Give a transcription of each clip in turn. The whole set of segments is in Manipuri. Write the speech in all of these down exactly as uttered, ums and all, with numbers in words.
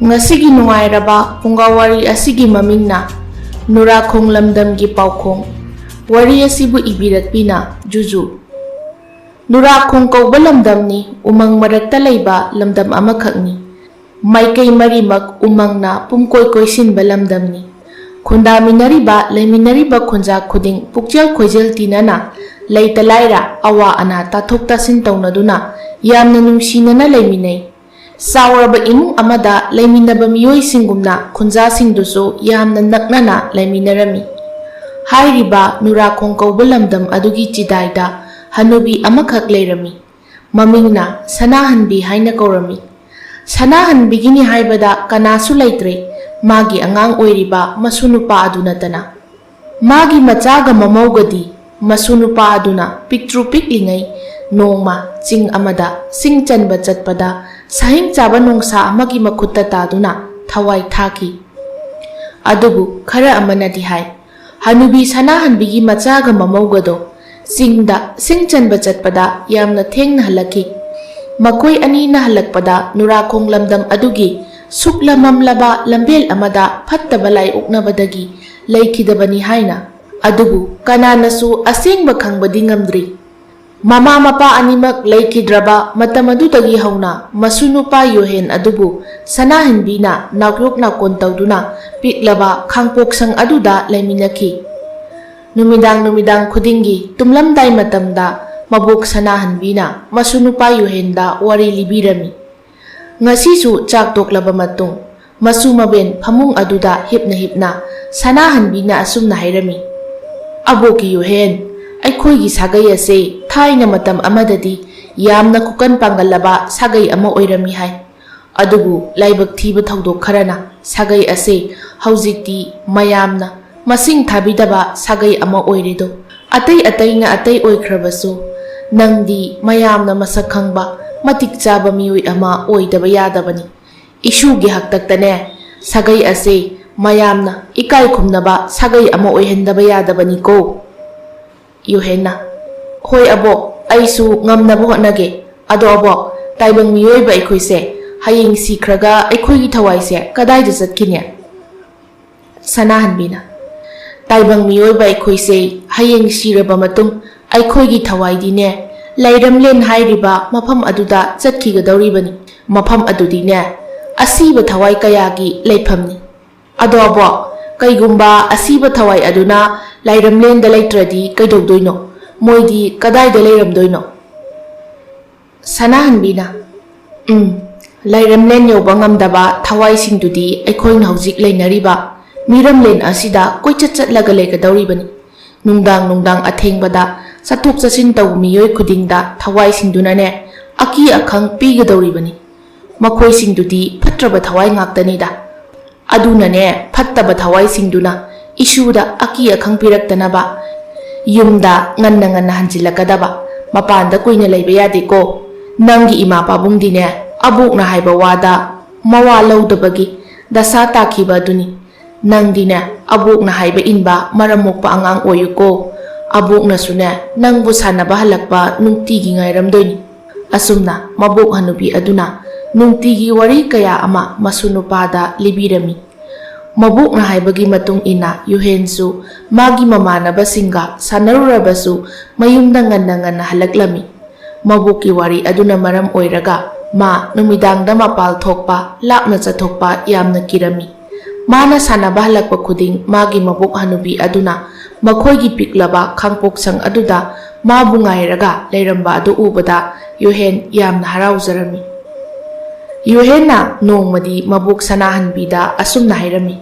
ꯉꯁꯤꯒꯤ ꯅꯨꯡꯉꯥꯏꯔꯕ ꯐꯨꯡꯒꯥ ꯋꯥꯔꯤ ꯑꯁꯤꯒꯤ ꯃꯃꯤꯡꯅ ꯅꯨꯔꯥꯈꯣꯡ ꯂꯝꯗꯝꯒꯤ ꯄꯥꯎꯈꯣꯡ꯫ ꯋꯥꯔꯤ ꯑꯁꯤꯕꯨ ꯏꯕꯤꯔꯛꯄꯤꯅ ꯖꯨꯖꯨ꯫ ꯅꯨꯔꯥꯈꯣꯡ ꯀꯧꯕ ꯂꯝꯗꯝꯅꯤ, ꯎꯃꯪ ꯃꯔꯛꯇ ꯂꯩꯕ ꯂꯝꯗꯝ ꯑꯃꯈꯛꯅꯤ꯫ ꯃꯥꯏꯀꯩ ꯃꯔꯤꯃꯛ ꯎꯃꯪꯅ ꯄꯨꯝꯀꯣꯏ ꯀꯣꯏꯁꯤꯟꯕ ꯂꯝꯗꯝꯅꯤ꯫ ꯈꯨꯟꯗꯥꯃꯤꯟꯅꯔꯤꯕ, ꯂꯩꯃꯤꯟꯅꯔꯤꯕ ꯈꯨꯟꯖꯥ ꯈꯨꯗꯤꯡ ꯄꯨꯛꯆꯦꯜ ꯈꯣꯏꯖꯦꯜ ꯇꯤꯟꯅꯅ, ꯂꯩꯇ ꯂꯥꯏꯔ, ꯑꯋꯥ ꯑꯅꯥ ꯇꯥꯊꯣꯛ ꯇꯥꯁꯤꯟ ꯇꯧꯅꯗꯨꯅ ꯌꯥꯝꯅ ꯅꯨꯡꯁꯤꯅꯅ ꯂꯩꯃꯤꯟꯅꯩ꯫ ꯆꯥꯎꯔꯕ ꯏꯃꯨꯡ ꯑꯃꯗ ꯂꯩꯃꯤꯟꯅꯕ ꯃꯤꯑꯣꯏꯁꯤꯡꯒꯨꯝꯅ ꯈꯨꯟꯖꯥꯁꯤꯡꯗꯨꯁꯨ ꯌꯥꯝꯅ ꯅꯛꯅꯅ ꯂꯩꯃꯤꯟꯅꯔꯝꯃꯤ꯫ ꯍꯥꯏꯔꯤꯕ ꯅꯨꯔꯥꯈꯣꯡ ꯀꯧꯕ ꯂꯝꯗꯝ ꯑꯗꯨꯒꯤ ꯆꯤꯗꯥꯏꯗ ꯍꯅꯨꯕꯤ ꯑꯃꯈꯛ ꯂꯩꯔꯝꯃꯤ꯫ ꯃꯃꯤꯡꯅ ꯁꯅꯥꯍꯟꯕꯤ ꯍꯥꯏꯅ ꯀꯧꯔꯝꯃꯤ꯫ ꯁꯅꯥꯍꯟꯕꯤꯒꯤꯅꯤ ꯍꯥꯏꯕꯗ ꯀꯅꯥꯁꯨ ꯂꯩꯇ꯭ꯔꯦ, ꯃꯥꯒꯤ ꯑꯉꯥꯡ ꯑꯣꯏꯔꯤꯕ ꯃꯁꯨ ꯅꯨꯄꯥ ꯑꯗꯨ ꯅꯠꯇꯅ꯫ ꯃꯥꯒꯤ ꯃꯆꯥꯒ ꯃꯃꯧꯒꯗꯤ ꯃꯁꯨ ꯅꯨꯄꯥ ꯑꯗꯨꯅ ꯄꯤꯛꯇ꯭ꯔꯨ ꯄꯤꯛꯂꯤꯉꯩ ꯅꯣꯡꯃ ꯆꯤꯡ ꯑꯃꯗ ꯁꯤꯡ ꯆꯟꯕ ꯆꯠꯄꯗ ꯁꯥꯍꯤꯡ ꯆꯥꯕ ꯅꯣꯡꯁꯥ ꯑꯃꯒꯤ ꯃꯈꯨꯠꯇ ꯇꯥꯗꯨꯅ ꯊꯋꯥꯏ ꯊꯥꯈꯤ꯫ ꯑꯗꯨꯕꯨ ꯈꯔ ꯑꯃꯅꯗꯤ ꯍꯥꯏ, ꯍꯅꯨꯕꯤ ꯁꯅꯥꯍꯟꯕꯤꯒꯤ ꯃꯆꯥꯒ ꯃꯃꯧꯒꯗꯣ ꯆꯤꯡꯗ ꯁꯤꯡ ꯆꯟꯕ ꯆꯠꯄꯗ ꯌꯥꯝꯅ ꯊꯦꯡꯅ ꯍꯜꯂꯛꯈꯤ꯫ ꯃꯈꯣꯏ ꯑꯅꯤꯅ ꯍꯜꯂꯛꯄꯗ ꯅꯨꯔꯥꯈꯣꯡ ꯂꯝꯗꯝ ꯑꯗꯨꯒꯤ ꯁꯨꯛꯂ ꯃꯝꯂꯕ ꯂꯝꯕꯦꯜ ꯑꯃꯗ ꯐꯠꯇꯕ ꯂꯥꯏ ꯑꯣꯛꯅꯕꯗꯒꯤ ꯂꯩꯈꯤꯗꯕꯅꯤ ꯍꯥꯏꯅ꯫ ꯑꯗꯨꯕꯨ ꯀꯅꯥꯅꯁꯨ ꯑꯁꯦꯡꯕ ꯈꯪꯕꯗꯤ ꯉꯝꯗ꯭ꯔꯤ꯫ ꯃꯃꯥ ꯃꯄꯥ ꯑꯅꯤꯃꯛ ꯂꯩꯈꯤꯗ꯭ꯔꯕ ꯃꯇꯝ ꯑꯗꯨꯗꯒꯤ ꯍꯧꯅ ꯃꯁꯨ ꯅꯨꯄꯥ ꯌꯣꯍꯦꯟ ꯑꯗꯨꯕꯨ ꯁꯅꯥꯍꯟꯕꯤꯅ ꯅꯥꯎꯌꯣꯛ ꯅꯥꯀꯣꯟ ꯇꯧꯗꯨꯅ ꯄꯤꯛꯂꯕ ꯈꯥꯡꯄꯣꯛꯁꯪ ꯑꯗꯨꯗ ꯂꯩꯃꯤꯟꯅꯈꯤ꯫ ꯅꯨꯃꯤꯗꯥꯡ ꯅꯨꯃꯤꯗꯥꯡ ꯈꯨꯗꯤꯡꯒꯤ ꯇꯨꯝꯂꯝꯗꯥꯏ ꯃꯇꯝꯗ ꯃꯕꯣꯛ ꯁꯅꯥꯍꯟꯕꯤꯅ ꯃꯁꯨ ꯅꯨꯄꯥ ꯌꯣꯍꯦꯟꯗ ꯋꯥꯔꯤ ꯂꯤꯕꯤꯔꯝꯃꯤ꯫ ꯉꯁꯤꯁꯨ ꯆꯥꯛ ꯇꯣꯛꯂꯕ ꯃꯇꯨꯡ ꯃꯁꯨ ꯃꯕꯦꯟ ꯐꯃꯨꯡ ꯑꯗꯨꯗ ꯍꯤꯞꯅ ꯍꯤꯞꯅ ꯁꯅꯥꯍꯟꯕꯤꯅ ꯑꯁꯨꯝꯅ ꯍꯥꯏꯔꯝꯃꯤ, "ꯑꯕꯣꯛꯀꯤ ꯌꯨꯍꯦꯟ, ꯑꯩꯈꯣꯏꯒꯤ ꯁꯥꯒꯩ ꯑꯁꯦ ꯊꯥꯏꯅ ꯃꯇꯝ ꯑꯃꯗꯗꯤ ꯌꯥꯝꯅ ꯈꯨꯀꯟ ꯄꯥꯡꯒꯜꯂꯕ ꯁꯥꯒꯩ ꯑꯃ ꯑꯣꯏꯔꯝꯃꯤ ꯍꯥꯏ꯫ ꯑꯗꯨꯕꯨ ꯂꯥꯏꯕꯛ ꯊꯤꯕ ꯊꯧꯗꯣꯛ ꯈꯔꯅ ꯁꯥꯒꯩ ꯑꯁꯦ ꯍꯧꯖꯤꯛꯇꯤ ꯃꯌꯥꯝꯅ ꯃꯁꯤꯡ ꯊꯥꯕꯤꯗꯕ ꯁꯥꯒꯩ ꯑꯃ ꯑꯣꯏꯔꯦꯗꯣ꯫ ꯑꯇꯩ ꯑꯇꯩꯅ ꯑꯇꯩ ꯑꯣꯏꯈ꯭ꯔꯕꯁꯨ ꯅꯪꯗꯤ ꯃꯌꯥꯝꯅ ꯃꯁꯛ ꯈꯪꯕ ꯃꯇꯤꯛ ꯆꯥꯕ ꯃꯤꯑꯣꯏ ꯑꯃ ꯑꯣꯏꯗꯕ ꯌꯥꯗꯕꯅꯤ꯫ ꯏꯁꯨꯒꯤ ꯍꯥꯛꯇꯛꯇꯅꯦ, ꯁꯥꯒꯩ ꯑꯁꯦ ꯃꯌꯥꯝꯅ ꯏꯀꯥꯏ ꯈꯨꯝꯅꯕ ꯁꯥꯒꯩ ꯑꯃ ꯑꯣꯏꯍꯟꯗꯕ ꯌꯥꯗꯕꯅꯤꯀꯣ꯫" ꯌꯨꯍꯦꯟꯅ, "ꯍꯣꯏ ꯑꯕꯣꯛ, ꯑꯩꯁꯨ ꯉꯝꯅꯕ ꯍꯣꯠꯅꯒꯦ꯫ ꯑꯗꯣ ꯑꯕꯣꯛ, ꯇꯥꯏꯕꯪ ꯃꯤꯑꯣꯏꯕ ꯑꯩꯈꯣꯏꯁꯦ ꯍꯌꯦꯡ ꯁꯤꯈ꯭ꯔꯒ ꯑꯩꯈꯣꯏꯒꯤ ꯊꯋꯥꯏꯁꯦ ꯀꯗꯥꯏꯗ ꯆꯠꯈꯤꯅꯤ? ꯁꯅꯥꯍꯟꯕꯤꯅ, ꯇꯥꯏꯕꯪ ꯃꯤꯑꯣꯏꯕ ꯑꯩꯈꯣꯏꯁꯦ ꯍꯌꯦꯡ ꯁꯤꯔꯕ ꯃꯇꯨꯡ ꯑꯩꯈꯣꯏꯒꯤ ꯊꯋꯥꯏꯗꯤꯅꯦ, ꯂꯩꯔꯝꯂꯦꯟ ꯍꯥꯏꯔꯤꯕ ꯃꯐꯝ ꯑꯗꯨꯗ ꯆꯠꯈꯤꯒꯗꯧꯔꯤꯕꯅꯤ꯫ ꯃꯐꯝ ꯑꯗꯨꯗꯤꯅꯦ, ꯑꯁꯤꯕ ꯊꯋꯥꯏ ꯀꯌꯥꯒꯤ ꯂꯩꯐꯝꯅꯤ꯫ ꯑꯗꯣ ꯑꯕꯣꯛ, ꯀꯩꯒꯨꯝꯕ ꯑꯁꯤꯕ ꯊꯋꯥꯏ ꯑꯗꯨꯅ ꯂꯩꯔꯝꯂꯦꯟꯗ ꯂꯩꯇ꯭ꯔꯗꯤ ꯀꯩꯗꯧꯗꯣꯏꯅꯣ? ꯃꯣꯏꯗꯤ ꯀꯗꯥꯏꯗ ꯂꯩꯔꯝꯗꯣꯏꯅꯣ? ꯁꯅꯥꯍꯟꯕꯤꯅ, ꯎꯝ, ꯂꯩꯔꯝꯂꯦꯟ ꯌꯧꯕ ꯉꯝꯗꯕ ꯊꯋꯥꯏꯁꯤꯡꯗꯨꯗꯤ ꯑꯩꯈꯣꯏꯅ ꯍꯧꯖꯤꯛ ꯂꯩꯅꯔꯤꯕ ꯃꯤꯔꯝꯂꯦꯟ ꯑꯁꯤꯗ ꯀꯣꯏꯆꯠ ꯆꯠꯂꯒ ꯂꯩꯒꯗꯧꯔꯤꯕꯅꯤ꯫ ꯅꯨꯡꯗꯥꯡ ꯅꯨꯡꯗꯥꯡ ꯑꯊꯦꯡꯕꯗ ꯆꯠꯊꯣꯛ ꯆꯠꯁꯤꯟ ꯇꯧꯕ ꯃꯤꯑꯣꯏ ꯈꯨꯗꯤꯡꯗ ꯊꯋꯥꯏꯁꯤꯡꯗꯨꯅꯅꯦ, ꯑꯀꯤ ꯑꯈꯪ ꯄꯤꯒꯗꯧꯔꯤꯕꯅꯤ꯫ ꯃꯈꯣꯏꯁꯤꯡꯗꯨꯗꯤ ꯐꯠꯇ꯭ꯔꯕ ꯊꯋꯥꯏ ꯉꯥꯛꯇꯅꯤꯗ꯫ ꯑꯗꯨꯅꯅꯦ, ꯐꯠꯇꯕ ꯊꯋꯥꯏꯁꯤꯡꯗꯨꯅ ꯏꯁꯨꯗ ꯑꯀꯤ ꯑꯈꯪ ꯄꯤꯔꯛꯇꯅꯕ ꯌꯨꯝꯗ ꯉꯟꯅ ꯉꯟꯅ ꯍꯟꯖꯤꯜꯂꯛꯀꯗꯕ, ꯃꯄꯥꯟꯗ ꯀꯨꯏꯅ ꯂꯩꯕ ꯌꯥꯗꯦꯀꯣ꯫ ꯅꯪꯒꯤ ꯏꯃꯥ ꯄꯥꯕꯨꯡꯗꯤꯅꯦ, ꯑꯕꯣꯛꯅ ꯍꯥꯏꯕ ꯋꯥꯗ ꯃꯋꯥ ꯂꯧꯗꯕꯒꯤ ꯗꯁꯥ ꯇꯥꯈꯤꯕ ꯑꯗꯨꯅꯤ꯫ ꯅꯪꯗꯤꯅꯦ, ꯑꯕꯣꯛꯅ ꯍꯥꯏꯕ ꯏꯟꯕ ꯃꯔꯝ ꯃꯣꯛꯄ ꯑꯉꯥꯡ ꯑꯣꯏꯌꯨꯀꯣ꯫ ꯑꯕꯣꯛꯅꯁꯨꯅꯦ, ꯅꯪꯕꯨ ꯁꯥꯟꯅꯕ ꯍꯜꯂꯛꯄ ꯅꯨꯡꯇꯤꯒꯤ ꯉꯥꯏꯔꯝꯗꯣꯏꯅꯤ꯫ ꯑꯁꯨꯝꯅ ꯃꯕꯣꯛ ꯍꯅꯨꯕꯤ ꯑꯗꯨꯅ ꯅꯨꯡꯇꯤꯒꯤ ꯋꯥꯔꯤ ꯀꯌꯥ ꯑꯃ ꯃꯁꯨ ꯅꯨꯄꯥꯗ ꯂꯤꯕꯤꯔꯝꯃꯤ꯫ ꯃꯕꯣꯛꯅ ꯍꯥꯏꯕꯒꯤ ꯃꯇꯨꯡ ꯏꯟꯅ ꯌꯨꯍꯦꯟꯁꯨ ꯃꯥꯒꯤ ꯃꯃꯥꯟꯅꯕꯁꯤꯡꯒ ꯁꯥꯟꯅꯔꯨꯔꯕꯁꯨ ꯃꯌꯨꯝꯗ ꯉꯟꯅ ꯉꯟꯅ ꯍꯜꯂꯛꯂꯝꯃꯤ꯫ ꯃꯕꯣꯛꯀꯤ ꯋꯥꯔꯤ ꯑꯗꯨꯅ ꯃꯔꯝ ꯑꯣꯏꯔꯒ ꯃꯥ ꯅꯨꯃꯤꯗꯥꯡꯗ ꯃꯄꯥꯜ ꯊꯣꯛꯄ, ꯂꯥꯞꯅ ꯆꯠꯊꯣꯛꯄ ꯌꯥꯝꯅ ꯀꯤꯔꯝꯃꯤ꯫ ꯃꯥꯅ ꯁꯥꯟꯅꯕ ꯍꯜꯂꯛꯄ ꯈꯨꯗꯤꯡ ꯃꯥꯒꯤ ꯃꯕꯣꯛ ꯍꯅꯨꯕꯤ ꯑꯗꯨꯅ ꯃꯈꯣꯏꯒꯤ ꯄꯤꯛꯂꯕ ꯈꯥꯡꯄꯣꯛꯁꯪ ꯑꯗꯨꯗ ꯃꯥꯕꯨ ꯉꯥꯏꯔꯒ ꯂꯩꯔꯝꯕ ꯑꯗꯨ ꯎꯕꯗ ꯌꯨꯍꯦꯟ ꯌꯥꯝꯅ ꯍꯔꯥꯎꯖꯔꯝꯃꯤ꯫ ꯌꯨꯍꯦꯟꯅ ꯅꯣꯡꯃꯗꯤ ꯃꯕꯣꯛ ꯁꯅꯥꯍꯟꯕꯤꯗ ꯑꯁꯨꯝꯅ ꯍꯥꯏꯔꯝꯃꯤ,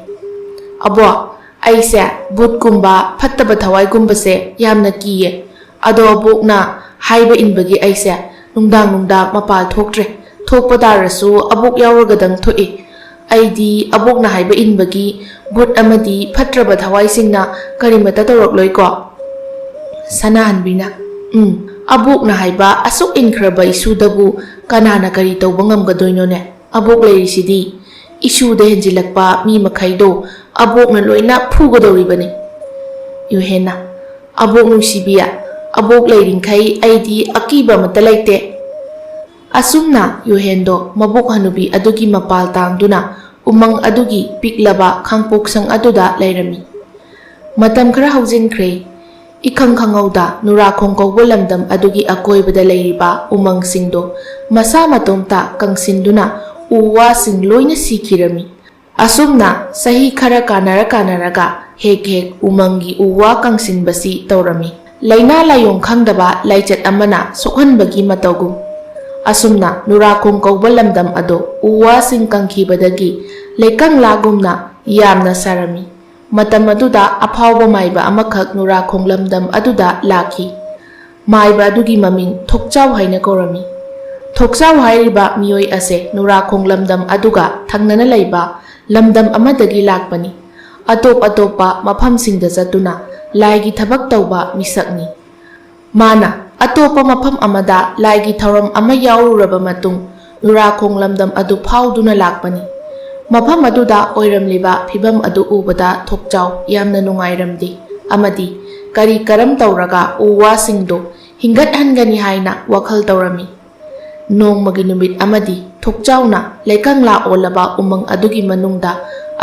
"ꯑꯕꯣꯛ, ꯑꯩꯁꯦ ꯚꯨꯠꯀꯨꯝꯕ ꯐꯠꯇꯕ ꯊꯋꯥꯏꯒꯨꯝꯕꯁꯦ ꯌꯥꯝꯅ ꯀꯤꯌꯦ꯫ ꯑꯗꯣ ꯑꯕꯣꯛꯅ ꯍꯥꯏꯕ ꯏꯟꯕꯒꯤ ꯑꯩꯁꯦ ꯅꯨꯡꯗꯥꯡ ꯅꯨꯡꯗꯥꯡ ꯃꯄꯥꯜ ꯊꯣꯛꯇ꯭ꯔꯦ꯫ ꯊꯣꯛꯄ ꯇꯥꯔꯁꯨ ꯑꯕꯣꯛ ꯌꯥꯎꯔꯒꯗꯪ ꯊꯣꯛꯏ꯫ ꯑꯩꯗꯤ ꯑꯕꯣꯛꯅ ꯍꯥꯏꯕ ꯏꯟꯕꯒꯤ ꯚꯨꯠ ꯑꯃꯗꯤ ꯐꯠꯇ꯭ꯔꯕ ꯊꯋꯥꯏꯁꯤꯡꯅ ꯀꯔꯤꯃꯠꯇ ꯇꯧꯔꯛꯂꯣꯏꯀꯣ?" ꯁꯅꯥꯍꯟꯕꯤꯅ, "ꯎꯝ, ꯑꯕꯣꯛꯅ ꯍꯥꯏꯕ ꯑꯁꯨꯛ ꯏꯟꯈ꯭ꯔꯕ ꯏꯁꯨꯗꯕꯨ ꯀꯅꯥꯅ ꯀꯔꯤ ꯇꯧꯕ ꯉꯝꯒꯗꯣꯏꯅꯣꯅꯦ? ꯑꯕꯣꯛ ꯂꯩꯔꯤꯁꯤꯗꯤ꯫ ꯏꯁꯨꯗ ꯍꯦꯟꯖꯤꯜꯂꯛꯄ ꯃꯤ ꯃꯈꯩꯗꯣ ꯑꯕꯣꯛꯅ ꯂꯣꯏꯅ ꯐꯨꯒꯗꯧꯔꯤꯕꯅꯤ꯫" ꯌꯨꯍꯦꯟꯅ, "ꯑꯕꯣꯛ ꯅꯨꯡꯁꯤꯕꯤ, ꯑꯕꯣꯛ ꯂꯩꯔꯤꯡꯈꯩ ꯑꯩꯗꯤ ꯑꯀꯤꯕ ꯑꯃꯠꯇ ꯂꯩꯇꯦ꯫" ꯑꯁꯨꯝꯅ ꯌꯨꯍꯦꯟꯗꯣ ꯃꯕꯨꯛ ꯍꯅꯨꯕꯤ ꯑꯗꯨꯒꯤ ꯃꯄꯥꯜ ꯇꯥꯡꯗꯨꯅ ꯎꯃꯪ ꯑꯗꯨꯒꯤ ꯄꯤꯛꯂꯕ ꯈꯥꯡꯄꯣꯛꯁꯪ ꯑꯗꯨꯗ ꯂꯩꯔꯝꯃꯤ꯫ ꯃꯇꯝ ꯈꯔ ꯍꯧꯖꯤꯟꯈ꯭ꯔꯦ꯫ ꯏꯈꯪ ꯈꯪꯍꯧꯗ ꯅꯨꯔꯥꯈꯣꯡ ꯀꯧꯕ ꯂꯝꯗꯝ ꯑꯗꯨꯒꯤ ꯑꯀꯣꯏꯕꯗ ꯂꯩꯔꯤꯕ ꯎꯃꯪꯁꯤꯡꯗꯣ ꯃꯁꯥ ꯃꯇꯣꯝꯇ ꯀꯪꯁꯤꯟꯗꯨꯅ ꯎ ꯋꯥꯁꯤꯡ ꯂꯣꯏꯅ ꯁꯤꯈꯤꯔꯝꯃꯤ꯫ ꯑꯁꯨꯝꯅ ꯆꯍꯤ ꯈꯔ ꯀꯥꯟꯅꯔ ꯀꯥꯟꯅꯔꯒ ꯍꯦꯛ ꯍꯦꯛ ꯎꯃꯪꯒꯤ ꯎ ꯋꯥ ꯀꯪꯁꯤꯟꯕꯁꯤ ꯇꯧꯔꯝꯃꯤ꯫ ꯂꯥꯏꯅꯥ ꯂꯥꯏꯌꯣꯡ ꯈꯪꯗꯕ ꯂꯥꯏꯆꯠ ꯑꯃꯅ ꯁꯣꯛꯍꯟꯕꯒꯤ ꯃꯇꯧꯒꯨꯝ꯫ ꯑꯁꯨꯝꯅ ꯅꯨꯔꯥꯈꯣꯡ ꯀꯧꯕ ꯂꯝꯗꯝ ꯑꯗꯣ ꯎ ꯋꯥꯁꯤꯡ ꯀꯪꯈꯤꯕꯗꯒꯤ ꯂꯩꯀꯪꯂꯥꯒꯨꯝꯅ ꯌꯥꯝꯅ ꯁꯥꯔꯝꯃꯤ꯫ ꯃꯇꯝ ꯑꯗꯨꯗ ꯑꯐꯥꯎꯕ ꯃꯥꯏꯕ ꯑꯃꯈꯛ ꯅꯨꯔꯥꯈꯣꯡ ꯂꯝꯗꯝ ꯑꯗꯨꯗ ꯂꯥꯛꯈꯤ꯫ ꯃꯥꯏꯕ ꯑꯗꯨꯒꯤ ꯃꯃꯤꯡ ꯊꯣꯛꯆꯥꯎ ꯍꯥꯏꯅ ꯀꯧꯔꯝꯃꯤ꯫ ꯊꯣꯛꯆꯥꯎ ꯍꯥꯏꯔꯤꯕ ꯃꯤꯑꯣꯏ ꯑꯁꯦ ꯅꯨꯔꯥꯈꯣꯡ ꯂꯝꯗꯝ ꯑꯗꯨꯒ ꯊꯪꯅꯅ ꯂꯩꯕ ꯂꯝꯗꯝ ꯑꯃꯗꯒꯤ ꯂꯥꯛꯄꯅꯤ꯫ ꯑꯇꯣꯞ ꯑꯇꯣꯞꯄ ꯃꯐꯝꯁꯤꯡꯗ ꯆꯠꯇꯨꯅ ꯂꯥꯏꯒꯤ ꯊꯕꯛ ꯇꯧꯕ ꯃꯤꯁꯛꯅꯤ꯫ ꯃꯥꯅ ꯑꯇꯣꯞꯄ ꯃꯐꯝ ꯑꯃꯗ ꯂꯥꯏꯒꯤ ꯊꯧꯔꯝ ꯑꯃ ꯌꯥꯎꯔꯨꯔꯕ ꯃꯇꯨꯡ ꯅꯨꯔꯥꯈꯣꯡ ꯂꯝꯗꯝ ꯑꯗꯨ ꯐꯥꯎꯗꯨꯅ ꯂꯥꯛꯄꯅꯤ꯫ ꯃꯐꯝ ꯑꯗꯨꯗ ꯑꯣꯏꯔꯝꯂꯤꯕ ꯐꯤꯚꯝ ꯑꯗꯨ ꯎꯕꯗ ꯊꯣꯛꯆꯥꯎ ꯌꯥꯝꯅ ꯅꯨꯡꯉꯥꯏꯔꯝꯗꯦ ꯑꯃꯗꯤ ꯀꯔꯤ ꯀꯔꯝ ꯇꯧꯔꯒ ꯎ ꯋꯥꯁꯤꯡꯗꯨ ꯍꯤꯡꯒꯠꯍꯟꯒꯅꯤ ꯍꯥꯏꯅ ꯋꯥꯈꯜ ꯇꯧꯔꯝꯃꯤ꯫ ꯅꯣꯡꯃꯒꯤ ꯅꯨꯃꯤꯠ ꯑꯃꯗꯤ ꯊꯣꯛꯆꯥꯎꯅ ꯂꯩꯀꯪꯂꯥ ꯑꯣꯜꯂꯕ ꯎꯃꯪ ꯑꯗꯨꯒꯤ ꯃꯅꯨꯡꯗ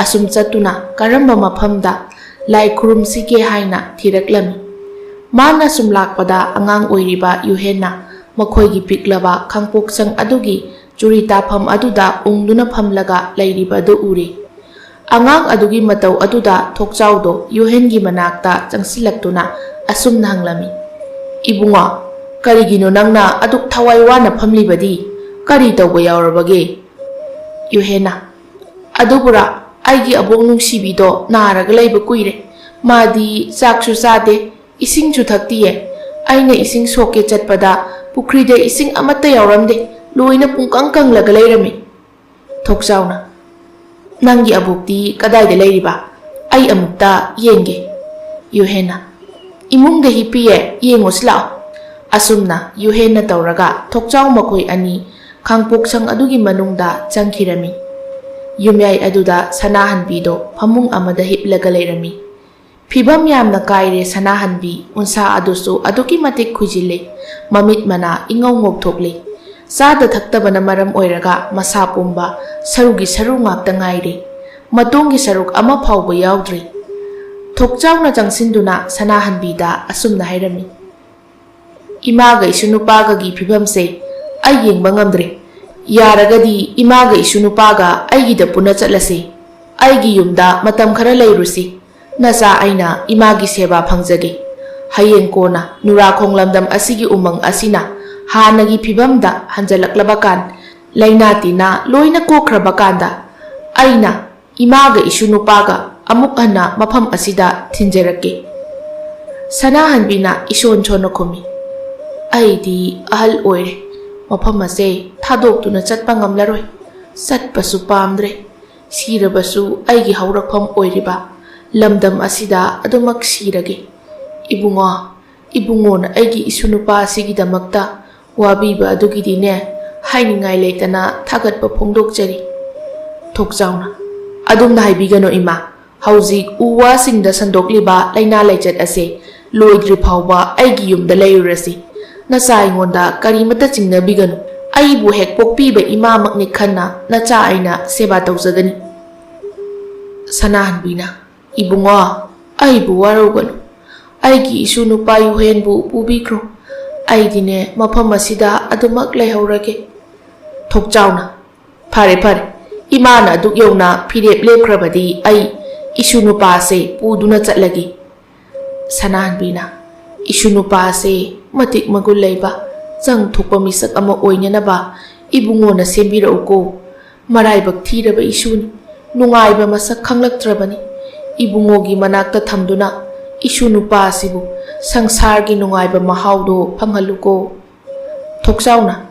ꯑꯁꯨꯝ ꯆꯠꯇꯨꯅ ꯀꯔꯝꯕ ꯃꯐꯝꯗ ꯂꯥꯏ ꯈꯨꯔꯨꯝꯁꯤꯒꯦ ꯍꯥꯏꯅ ꯊꯤꯔꯛꯂꯝꯃꯤ꯫ ꯃꯥꯅ ꯁꯨꯝ ꯂꯥꯛꯄꯗ ꯑꯉꯥꯡ ꯑꯣꯏꯔꯤꯕ ꯌꯨꯍꯦꯟꯅ ꯃꯈꯣꯏꯒꯤ ꯄꯤꯛꯂꯕ ꯈꯥꯡꯄꯣꯛꯁꯪ ꯑꯗꯨꯒꯤ ꯆꯨꯔꯤ ꯇꯥꯐꯝ ꯑꯗꯨꯗ ꯎꯪꯗꯨꯅ ꯐꯝꯂꯒ ꯂꯩꯔꯤꯕ ꯑꯗꯨ ꯎꯔꯦ꯫ ꯑꯉꯥꯡ ꯑꯗꯨꯒꯤ ꯃꯇꯧ ꯑꯗꯨꯗ ꯊꯣꯛꯆꯥꯎꯗꯣ ꯌꯨꯍꯦꯟꯒꯤ ꯃꯅꯥꯛꯇ ꯆꯪꯁꯤꯜꯂꯛꯇꯨꯅ ꯑꯁꯨꯝꯅ ꯍꯪꯂꯝꯃꯤ, "ꯏꯕꯨꯡꯉꯣ, ꯀꯔꯤꯒꯤꯅꯣ ꯅꯪꯅ ꯑꯗꯨꯛ ꯊꯋꯥꯏ ꯋꯥꯅ ꯐꯝꯂꯤꯕꯗꯤ? ꯀꯔꯤ ꯇꯧꯕ ꯌꯥꯎꯔꯕꯒꯦ?" ꯌꯨꯍꯦꯟꯅ, "ꯑꯗꯨꯕꯨꯔꯥ, ꯑꯩꯒꯤ ꯑꯕꯣꯛ ꯅꯨꯡꯁꯤꯕꯤꯗꯣ ꯅꯥꯔꯒ ꯂꯩꯕ ꯀꯨꯏꯔꯦ꯫ ꯃꯥꯗꯤ ꯆꯥꯛꯁꯨ ꯆꯥꯗꯦ, ꯏꯁꯤꯡꯁꯨ ꯊꯛꯇꯤꯌꯦ꯫ ꯑꯩꯅ ꯏꯁꯤꯡ ꯁꯣꯛꯀꯦ ꯆꯠꯄꯗ ꯄꯨꯈ꯭ꯔꯤꯗ ꯏꯁꯤꯡ ꯑꯃꯠꯇ ꯌꯥꯎꯔꯝꯗꯦ, ꯂꯣꯏꯅ ꯄꯨꯡꯀꯪ ꯀꯪꯂꯒ ꯂꯩꯔꯝꯃꯤ꯫" ꯊꯣꯛꯆꯥꯎꯅ, "ꯅꯪꯒꯤ ꯑꯕꯣꯛꯇꯤ ꯀꯗꯥꯏꯗ ꯂꯩꯔꯤꯕ? ꯑꯩ ꯑꯃꯨꯛꯇ ꯌꯦꯡꯒꯦ꯫" ꯌꯨꯍꯦꯟꯅ, "ꯏꯃꯨꯡꯗ ꯍꯤꯞꯄꯤꯌꯦ, ꯌꯦꯡꯉꯨꯁꯤ ꯂꯥꯛꯑꯣ꯫" ꯑꯁꯨꯝꯅ ꯌꯨꯍꯦꯟꯅ ꯇꯧꯔꯒ ꯊꯣꯛꯆꯥꯎ ꯃꯈꯣꯏ ꯑꯅꯤ ꯈꯥꯡꯄꯣꯛꯁꯪ ꯑꯗꯨꯒꯤ ꯃꯅꯨꯡꯗ ꯆꯪꯈꯤꯔꯝꯃꯤ꯫ ꯌꯨꯝꯌꯥꯏ ꯑꯗꯨꯗ ꯁꯅꯥꯍꯟꯕꯤꯗꯣ ꯐꯃꯨꯡ ꯑꯃꯗ ꯍꯤꯞꯂꯒ ꯂꯩꯔꯝꯃꯤ꯫ ꯐꯤꯕꯝ ꯌꯥꯝꯅ ꯀꯥꯏꯔꯦ ꯁꯅꯥꯍꯟꯕꯤ, ꯎꯟꯁꯥ ꯑꯗꯨꯁꯨ ꯑꯗꯨꯛꯀꯤ ꯃꯇꯤꯛ ꯈꯨꯏꯖꯤꯜꯂꯦ, ꯃꯃꯤꯠ ꯃꯅꯥ ꯏꯉꯧ ꯉꯧꯊꯣꯛꯂꯦ꯫ ꯆꯥꯗ ꯊꯛꯇꯕꯅ ꯃꯔꯝ ꯑꯣꯏꯔꯒ ꯃꯁꯥ ꯄꯨꯝꯕ ꯁꯔꯨꯒꯤ ꯁꯔꯨ ꯉꯥꯛꯇ ꯉꯥꯏꯔꯦ꯫ ꯃꯇꯣꯡꯒꯤ ꯁꯔꯨꯛ ꯑꯃ ꯐꯥꯎꯕ ꯌꯥꯎꯗ꯭ꯔꯦ꯫ ꯊꯣꯛꯆꯥꯎꯅ ꯆꯪꯁꯤꯟꯗꯨꯅ ꯁꯅꯥꯍꯟꯕꯤꯗ ꯑꯁꯨꯝꯅ ꯍꯥꯏꯔꯝꯃꯤ, "ꯏꯃꯥꯒ ꯏꯁꯨ ꯅꯨꯄꯥꯒꯒꯤ ꯐꯤꯕꯝꯁꯦ ꯑꯩ ꯌꯦꯡꯕ ꯉꯝꯗ꯭ꯔꯦ꯫ ꯌꯥꯔꯒꯗꯤ ꯏꯃꯥꯒ ꯏꯁꯨ ꯅꯨꯄꯥꯒ ꯑꯩꯒꯤꯗ ꯄꯨꯟꯅ ꯆꯠꯂꯁꯤ꯫ ꯑꯩꯒꯤ ꯌꯨꯝꯗ ꯃꯇꯝ ꯈꯔ ꯂꯩꯔꯨꯁꯤ꯫ ꯅꯆꯥ ꯑꯩꯅ ꯏꯃꯥꯒꯤ ꯁꯦꯕꯥ ꯐꯪꯖꯒꯦ꯫ ꯍꯌꯦꯡ ꯀꯣꯟꯅ ꯅꯨꯔꯥꯈꯣꯡ ꯂꯝꯗꯝ ꯑꯁꯤꯒꯤ ꯎꯃꯪ ꯑꯁꯤꯅ ꯍꯥꯟꯅꯒꯤ ꯐꯤꯕꯝꯗ ꯍꯟꯖꯜꯂꯛꯂꯕ ꯀꯥꯟ, ꯂꯥꯏꯅꯥ ꯇꯤꯟꯅꯥ ꯂꯣꯏꯅ ꯀꯣꯛꯈ꯭ꯔꯕ ꯀꯥꯟꯗ ꯑꯩꯅ ꯏꯃꯥꯒ ꯏꯁꯨ ꯅꯨꯄꯥꯒ ꯑꯃꯨꯛ ꯍꯟꯅ ꯃꯐꯝ ꯑꯁꯤꯗ ꯊꯤꯟꯖꯔꯛꯀꯦ꯫" ꯁꯅꯥꯍꯟꯕꯤꯅ ꯏꯁꯣꯟ ꯁꯣꯟꯅ ꯈꯨꯝꯃꯤ, "ꯑꯩꯗꯤ ꯑꯍꯜ ꯑꯣꯏꯔꯦ꯫ ꯃꯐꯝ ꯑꯁꯦ ꯊꯥꯗꯣꯛꯇꯨꯅ ꯆꯠꯄ ꯉꯝꯂꯔꯣꯏ꯫ ꯆꯠꯄꯁꯨ ꯄꯥꯝꯗ꯭ꯔꯦ꯫ ꯁꯤꯔꯕꯁꯨ ꯑꯩꯒꯤ ꯍꯧꯔꯛꯐꯝ ꯑꯣꯏꯔꯤꯕ ꯂꯝꯗꯝ ꯑꯁꯤꯗ ꯑꯗꯨꯃꯛ ꯁꯤꯔꯒꯦ꯫ ꯏꯕꯨꯡꯉꯣ, ꯏꯕꯨꯡꯉꯣꯅ ꯑꯩꯒꯤ ꯏꯁꯨ ꯅꯨꯄꯥ ꯑꯁꯤꯒꯤꯗꯃꯛꯇ ꯋꯥꯕꯤꯕ ꯑꯗꯨꯒꯤꯗꯤꯅꯦ, ꯍꯥꯏꯅꯤꯡꯉꯥꯏ ꯂꯩꯇꯅ ꯊꯥꯒꯠꯄ ꯐꯣꯡꯗꯣꯛꯆꯔꯤ꯫" ꯊꯣꯛꯆꯥꯎꯅ, "ꯑꯗꯨꯝꯅ ꯍꯥꯏꯕꯤꯒꯅꯨ ꯏꯃꯥ꯫ ꯍꯧꯖꯤꯛ ꯎ ꯋꯥꯁꯤꯡꯗ ꯁꯟꯗꯣꯛꯂꯤꯕ ꯂꯥꯏꯅꯥ ꯂꯥꯏꯆꯠ ꯑꯁꯦ ꯂꯣꯏꯗ꯭ꯔꯤ ꯐꯥꯎꯕ ꯑꯩꯒꯤ ꯌꯨꯝꯗ ꯂꯩꯔꯨꯔꯁꯤ꯫ ꯅꯆꯥ ꯑꯩꯉꯣꯟꯗ ꯀꯔꯤꯃꯠꯇ ꯆꯤꯡꯅꯕꯤꯒꯅꯨ꯫ ꯑꯩꯕꯨ ꯍꯦꯛ ꯄꯣꯛꯄꯤꯕ ꯏꯃꯥꯃꯛꯅꯤ ꯈꯟꯅ ꯅꯆꯥ ꯑꯩꯅ ꯁꯦꯕꯥ ꯇꯧꯖꯒꯅꯤ꯫" ꯁꯅꯥꯍꯟꯕꯤꯅ, "ꯏꯕꯨꯡꯉꯣ, ꯑꯩꯕꯨ ꯋꯥꯔꯧꯒꯅꯨ꯫ ꯑꯩꯒꯤ ꯏꯁꯨ ꯅꯨꯄꯥ ꯌꯨꯍꯦꯟꯕꯨ ꯄꯨꯕꯤꯈ꯭ꯔꯣ꯫ ꯑꯩꯗꯤꯅꯦ ꯃꯐꯝ ꯑꯁꯤꯗ ꯑꯗꯨꯃꯛ ꯂꯩꯍꯧꯔꯒꯦ꯫" ꯊꯣꯛꯆꯥꯎꯅ, "ꯐꯔꯦ ꯐꯔꯦ, ꯏꯃꯥꯅ ꯑꯗꯨꯛ ꯌꯧꯅ ꯐꯤꯔꯦꯞ ꯂꯦꯞꯈ꯭ꯔꯕꯗꯤ ꯑꯩ ꯏꯁꯨ ꯅꯨꯄꯥꯁꯦ ꯄꯨꯗꯨꯅ ꯆꯠꯂꯒꯦ꯫" ꯁꯅꯥꯍꯟꯕꯤꯅ, "ꯏꯁꯨ ꯅꯨꯄꯥꯁꯦ ꯃꯇꯤꯛ ꯃꯒꯨꯟ ꯂꯩꯕ, ꯆꯪ ꯊꯣꯛꯄ ꯃꯤꯁꯛ ꯑꯃ ꯑꯣꯏꯅꯅꯕ ꯏꯕꯨꯡꯉꯣꯅ ꯁꯦꯝꯕꯤꯔꯛꯎꯀꯣ꯫ ꯃꯔꯥꯏꯕꯛ ꯊꯤꯔꯕ ꯏꯁꯨꯅꯤ꯫ ꯅꯨꯡꯉꯥꯏꯕ ꯃꯁꯛ ꯈꯪꯂꯛꯇ꯭ꯔꯕꯅꯤ꯫ ꯏꯕꯨꯡꯉꯣꯒꯤ ꯃꯅꯥꯛꯇ ꯊꯝꯗꯨꯅ ꯏꯁꯨ ꯅꯨꯄꯥ ꯑꯁꯤꯕꯨ ꯁꯪꯁꯥꯔꯒꯤ ꯅꯨꯡꯉꯥꯏꯕ ꯃꯍꯥꯎꯗꯣ ꯐꯪꯍꯜꯂꯨꯀꯣ꯫" ꯊꯣꯛꯆꯥꯎꯅ,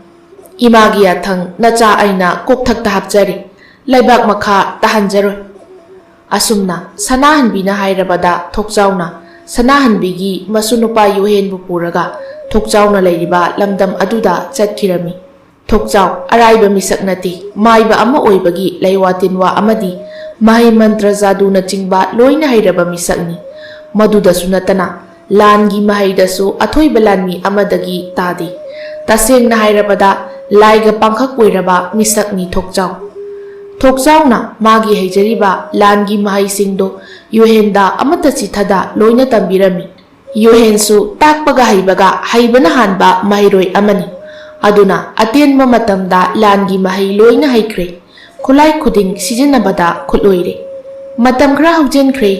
"ꯏꯃꯥꯒꯤ ꯌꯥꯊꯪ ꯅꯆꯥ ꯑꯩꯅ ꯀꯣꯛꯊꯛꯇ ꯍꯥꯞꯆꯔꯤ꯫ ꯂꯩꯕꯥꯛ ꯃꯈꯥ ꯇꯥꯍꯟꯖꯔꯣꯏ꯫" ꯑꯁꯨꯝꯅ ꯁꯅꯥꯍꯟꯕꯤꯅ ꯍꯥꯏꯔꯕꯗ ꯊꯣꯛꯆꯥꯎꯅ ꯁꯅꯥꯍꯟꯕꯤꯒꯤ ꯃꯁꯨ ꯅꯨꯄꯥ ꯌꯨꯍꯦꯟꯕꯨ ꯄꯨꯔꯒ ꯊꯣꯛꯆꯥꯎꯅ ꯂꯩꯔꯤꯕ ꯂꯝꯗꯝ ꯑꯗꯨꯗ ꯆꯠꯈꯤꯔꯝꯃꯤ꯫ ꯊꯣꯛꯆꯥꯎ ꯑꯔꯥꯏꯕ ꯃꯤꯁꯛ ꯅꯠꯇꯦ꯫ ꯃꯥꯏꯕ ꯑꯃ ꯑꯣꯏꯕꯒꯤ ꯂꯩꯋꯥ ꯇꯤꯟꯋꯥ ꯑꯃꯗꯤ ꯃꯍꯩ ꯃꯟꯇ꯭ꯔ ꯖꯥꯗꯨꯅꯆꯤꯡꯕ ꯂꯣꯏꯅ ꯍꯩꯔꯕ ꯃꯤꯁꯛꯅꯤ꯫ ꯃꯗꯨꯗꯁꯨ ꯅꯠꯇꯅ ꯂꯥꯟꯒꯤ ꯃꯍꯩꯗꯁꯨ ꯑꯊꯣꯏꯕ ꯂꯥꯟꯃꯤ ꯑꯃꯗꯒꯤ ꯇꯥꯗꯦ꯫ ꯇꯁꯦꯡꯅ ꯍꯥꯏꯔꯕꯗ ꯂꯥꯏꯒ ꯄꯥꯡꯈꯛ ꯑꯣꯏꯔꯕ ꯃꯤꯁꯛꯅꯤ ꯊꯣꯛꯆꯥꯎ꯫ ꯊꯣꯛꯆꯥꯎꯅ ꯃꯥꯒꯤ ꯍꯩꯖꯔꯤꯕ ꯂꯥꯟꯒꯤ ꯃꯍꯩꯁꯤꯡꯗꯣ ꯌꯨꯍꯦꯟꯗ ꯑꯃꯠꯇ ꯆꯤꯊꯗ ꯂꯣꯏꯅ ꯇꯝꯕꯤꯔꯝꯃꯤ꯫ ꯌꯨꯍꯦꯟꯁꯨ ꯇꯥꯛꯄꯒ ꯍꯩꯕꯒ ꯍꯩꯕꯅ ꯍꯥꯟꯕ ꯃꯍꯩꯔꯣꯏ ꯑꯃꯅꯤ꯫ ꯑꯗꯨꯅ ꯑꯇꯦꯟꯕ ꯃꯇꯝꯗ ꯂꯥꯟꯒꯤ ꯃꯍꯩ ꯂꯣꯏꯅ ꯍꯩꯈ꯭ꯔꯦ꯫ ꯈꯨꯠꯂꯥꯏ ꯈꯨꯗꯤꯡ ꯁꯤꯖꯤꯟꯅꯕꯗ ꯈꯨꯠ ꯑꯣꯏꯔꯦ꯫ ꯃꯇꯝ ꯈꯔ ꯍꯧꯖꯤꯟꯈ꯭ꯔꯦ꯫